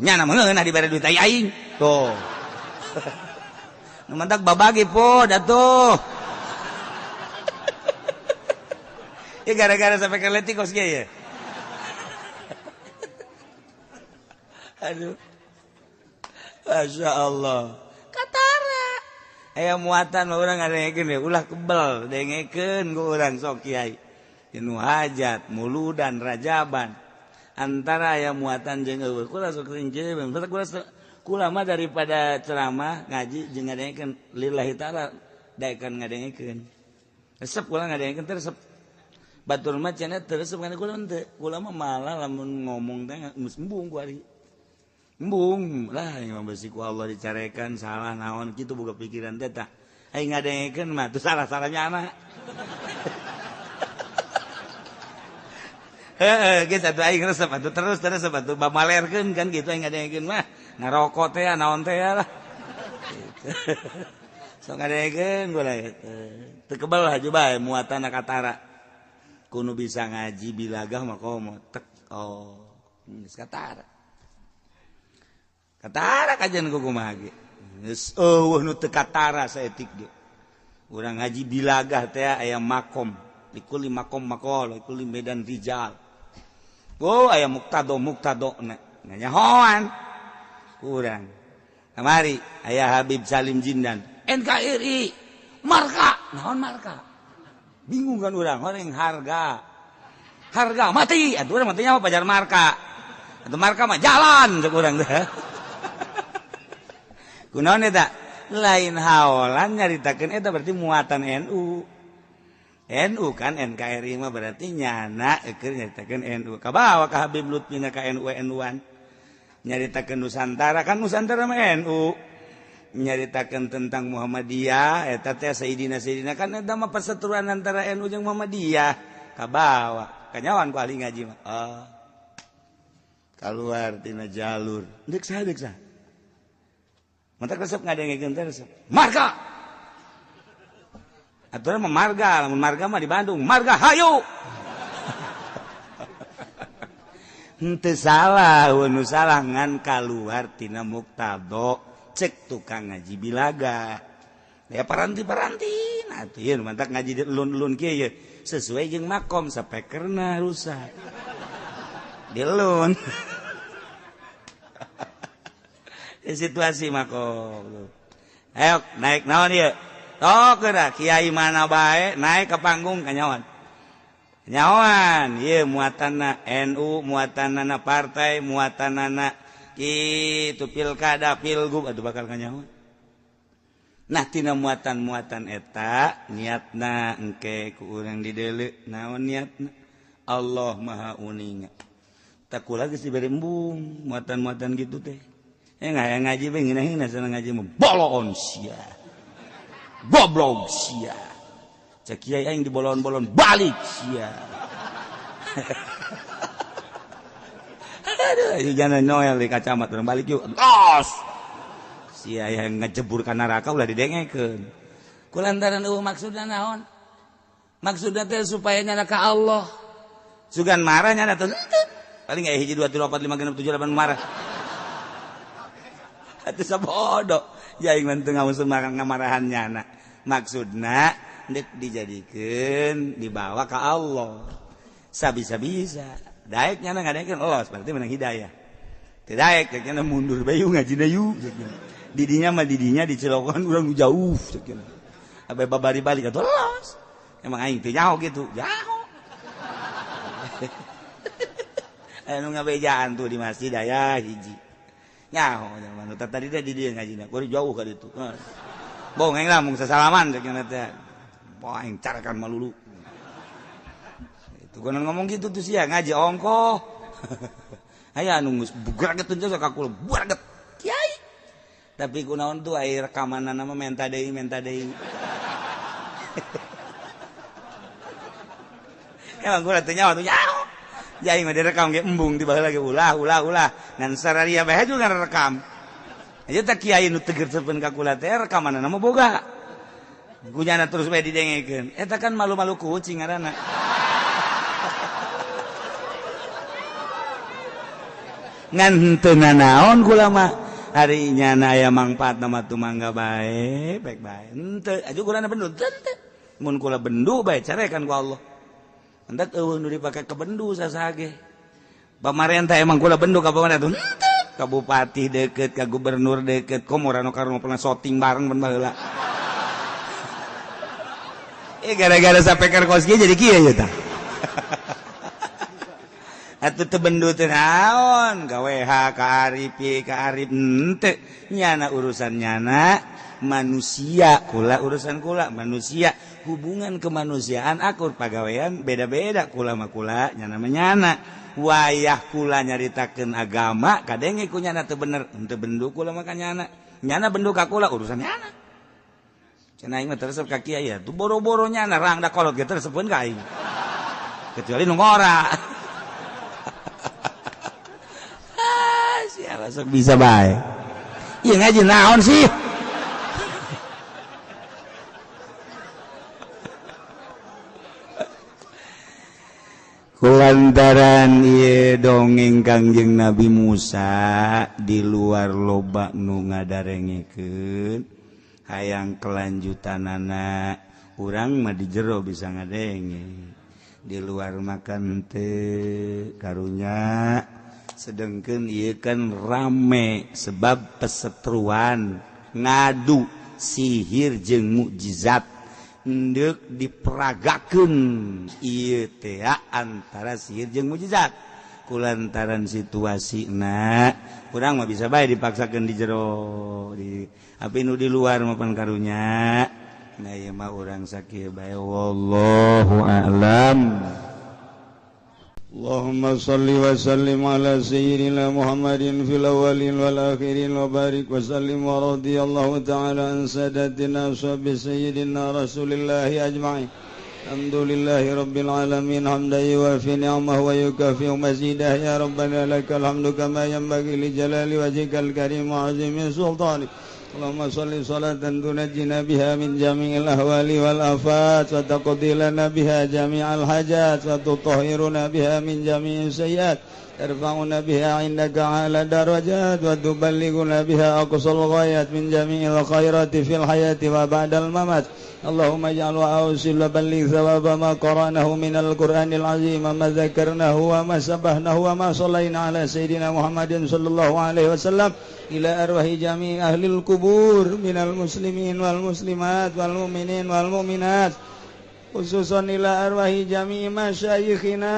Nyana mah ngeunah dibere duit aing. Tuh. Nu mantak babagi po datuh. Ya gara-gara sampai ke letik kos kieu ya. Aduh. Masya Allah. Katara. Aya muatan mah urang ngadengekeun we ulah kebel dengekeun ku urang sok kiai. Nu hajat, muludan, rajaban. Antara aya muatan jeung eueuh kula sok rinjeun. Kula mah daripada ceramah ngaji jeung ngadengekeun lillahi taala daekan ngadengekeun. Resep kula ngadengekeun teh resep. Batur mah cenah teu resep kana kula henteu. Kula mah malah lamun ngomong teh geus embung ku ari. Embung lah yang besi ku Allah dicarekan salah naon kitu boga pikiran teh tah. Aing ngadengekeun mah teu salah-salahnya anak. Heeh, geus atuh aing resep atuh terus resep atuh bamalerkeun kan kitu aing ngadengekeun mah. Ngarokok teh naon teh lah. Sok ngadengekeun gua lah. Teu kebel lah bae muatan katara. Kudu bisa ngaji bilagah mah komo tek oh geus katara. Katara kajian ku kumaha ge. Geus eueuh nu teu katara saeutik ge. Urang ngaji bilagah teh aya makom, likuli makom maqal, likuli medan rijal. Oh aya muktado muktadona. Nyahoan kurang. Kamari aya Habib Salim Jindan, NKRI, marka, naon marka? Bingung kan urang, horeng harga. Harga mati, atuh urang matinya mah pajar marka. Atuh marka mah jalan cek urang teh. Kunaon eta? Lain haolan nyaritakeun eta berarti muatan NU. NU kan NKRI mah berarti nyana keur nyaritakeun NU. Kabawa ka Habib Lutfi nya ka NU NU-an. Nyaritakeun Nusantara kan Nusantara mah NU. Nyaritakeun tentang Muhammadiyah eta teh Sayyidina Sayyidina kan eta mah perseteruan antara NU jeung Muhammadiyah. Kabawa kanyawan ku ahli ngaji mah. Oh. Kaluar tina jalur. Deuk saha deuk saha? Mantak resep ngadengekeun teh resep. Marga. Aturan mah marga, lamun marga mah di Bandung, marga hayu. Henteu salah, nu salah ngan kaluar tina muktado cek tukang ngaji bilaga. Ya paranti-paranti nah tuh ieu mantak ngaji lun-lun kieu ye sesuai jeung makom sapekerna rusak. Dilun. Situasi makom. Ayo naik naon ieu? Tok geura kiai mana bae naik ke panggung kanyawan. Nyawan ieu muatanna NU, muatanna partai, muatanna kitu pilkada, pilgub atuh bakal kanyawan. Nah tina muatan-muatan eta niatna engke ku urang dideuleu naon niatna Allah Maha Uninga. Tak kula geus dibere embung muatan-muatan gitu teh. Ngaya ngaji bae ngeunah-ngeunah sana ngaji mah bolon sia. Goblok sia. Cek kiai aing dibolon-bolon balik sia. Aduh, jangan Noel di kacamata urang balik yuk. Los. Sia yang ngejebur ka neraka ulah didengekeun. Kulantaran eueuh maksudna naon? Maksudna teh supaya nyana ka Allah. Sugan marah nyana teh. Paling aya 1 2 3 4 5 6 7 8 marah. Atuh sabodo. Ya aing mah teu ngamusun ngamarahan nyana. Maksudna deuk dijadikeun dibawa ka Allah. Sabisa-bisa. Daek nyana ngadengekeun los berarti menang hidayah. Teu daek nyana mundur bae ngajina yuk. Didinya mah didinya dicelokan urang jauh cek cenah. Abe babari balik atuh los. Emang aing teh nyaho gitu, nyaho. Anu ngabejaan tuh di masjid aya hiji. Nyaho zaman tadi teh di dieu ngajina, kudu jauh ka ditu. Bohong aing lah mung sasalaman cek cenah teh. Boh aing carakan malulu. Itu konon ngomong gitu tuh sia ngaji ongkoh. Aya anu geus bugraget teh ka kula, bugraget. Kiai. Tapi kunaon tuh air rekamanna mah menta deui menta deui. Emang gua teh nyawa tuh nyaho. Jadi mah direkam ge embung tiba lagi ulah ulah ulah. Ngan sararia bae juga rekam. Aja teh kiai nu teger sepen ka kula teh rekamanna mah boga. Gunyana terus bae didengekeun. Eta kan malu-malu kucing ngaranna. Ngan henteu nanaon kula mah. Hari nyana aya mangfaat nama tu mangga bae, baik bae. Henteu aju kulana bendu teu. Mun kula bendu bae carekan ku Allah. Hendak eueuh nu dipake ke bendu sasage. Pamarentah emang kula bendu ka pamarentah henteu. Ka bupati deket, ka gubernur deket, komo rano karno pernah syuting bareng ben baheula. Gara-gara sapeker kos kieu jadi kieu ye tah. Atuh teu bendu teh naon, ka WH, ka Arif, ka Arif henteu. Nyana urusan nyana manusia, kula urusan kula manusia, hubungan kemanusiaan akur pagawean beda-beda kula mah kula, nyana mah nyana. Wayah kula nyaritakeun agama kadenge ku nyana teu bener, henteu bendu kula mah ka nyana. Nyana bendu ka kula urusan nyana. Cenah aing mah teresep ka kiai ya, tuh boro-boro nyana rangda kolot ge teresepeun ka aing. Kecuali nu ngora. Siapa sok bisa bae. Ieu ngaji naon sih? Kulantaran ieu dongeng Kangjeng Nabi Musa di luar loba nu ngadarengekeun hayang kelanjutanana urang mah di jero bisa ngadenge. Di luar makan teu karunya. Sedangkan ieu kan rame sebab pesetruan ngadu sihir jeung mukjizat endek diperagakeun ieu teh antara sihir jeung mukjizat kulantaran situasina urang mah bisa bae dipaksakeun di jero di api nu di luar mah pan karunya. Nah ieu mah urang sakieu bae wallahu a'lam. Allahumma salli wa sallim ala sayyidina Muhammadin fil awwalin wal akhirin wa barik wa sallim wa radiyallahu ta'ala an sadatina ashabi sayyidina Rasulillahi ajma'in. Alhamdulillahi rabbil alamin hamdan yuwafi ni'amahu wa yukafi mazidah ya rabbana lakal hamdu kama yanbaghi li jalali wajhikal karim wa 'azimi sultanik. Allahumma salli salatan tunajjina biha min jami'il ahwali wal afat wa taqdi lana biha jami'al hajat wa tutahhiruna biha min jami'is sayyiat ترفعنا بها عندك على درجات وتبلغنا بها أقصى الغايات من جميع الخيرات في الحياة وبعد الممات. اللهم اجعل وأوصل وبلغ ثواب ما قرأناه من القرآن العظيم وما ذكرناه وما سبحناه وما صلينا على سيدنا محمد صلى الله عليه وسلم إلى أرواح جميع أهل القبور من المسلمين والمسلمات والمؤمنين والمؤمنات، خصوصا إلى أرواح جميع مشايخنا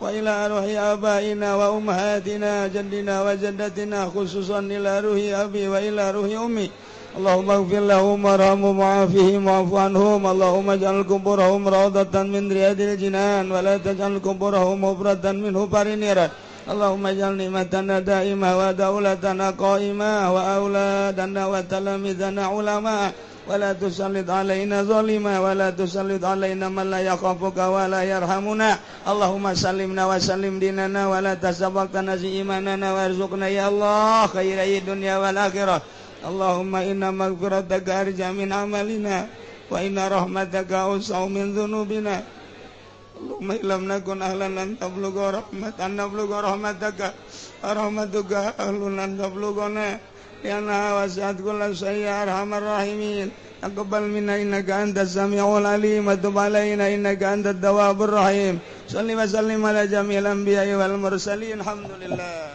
وإلى أرواح آبائنا وأمهاتنا جدنا وجدتنا، خصوصا إلى روح أبي وإلى روح أمي. اللهم اغفر لهم وارحمهم وعافهم واعف عنهم. اللهم اجعل قبورهم روضة من رياض الجنان ولا تجعل قبورهم حفرة من حفر النيران. اللهم اجعل نعمتنا دائمة ودولتنا قائمة وأولادنا وتلاميذنا علماء، ولا تسلط علينا ظالما ولا تسلط علينا من لا يخافك ولا يرحمنا. اللهم سلمنا وسلم ديننا ولا تسبقنا إيماننا وارزقنا يا الله خير الدنيا والآخرة. اللهم إن مغفرتك أرجى من عملنا وإن رحمتك أوسع من ذنوبنا. اللهم إن لم نكن أهلا أن تبلغ رحمة أن نبلغ رحمتك، رحمتك أهل أن تبلغنا لأنها وسعت كل شيء يا أرحم الراحمين. تقبل منا إنك أنت السميع العليم وتب علينا إنك أنت التواب الرحيم. صل وسلم على جميع الأنبياء والمرسلين. الحمد لله.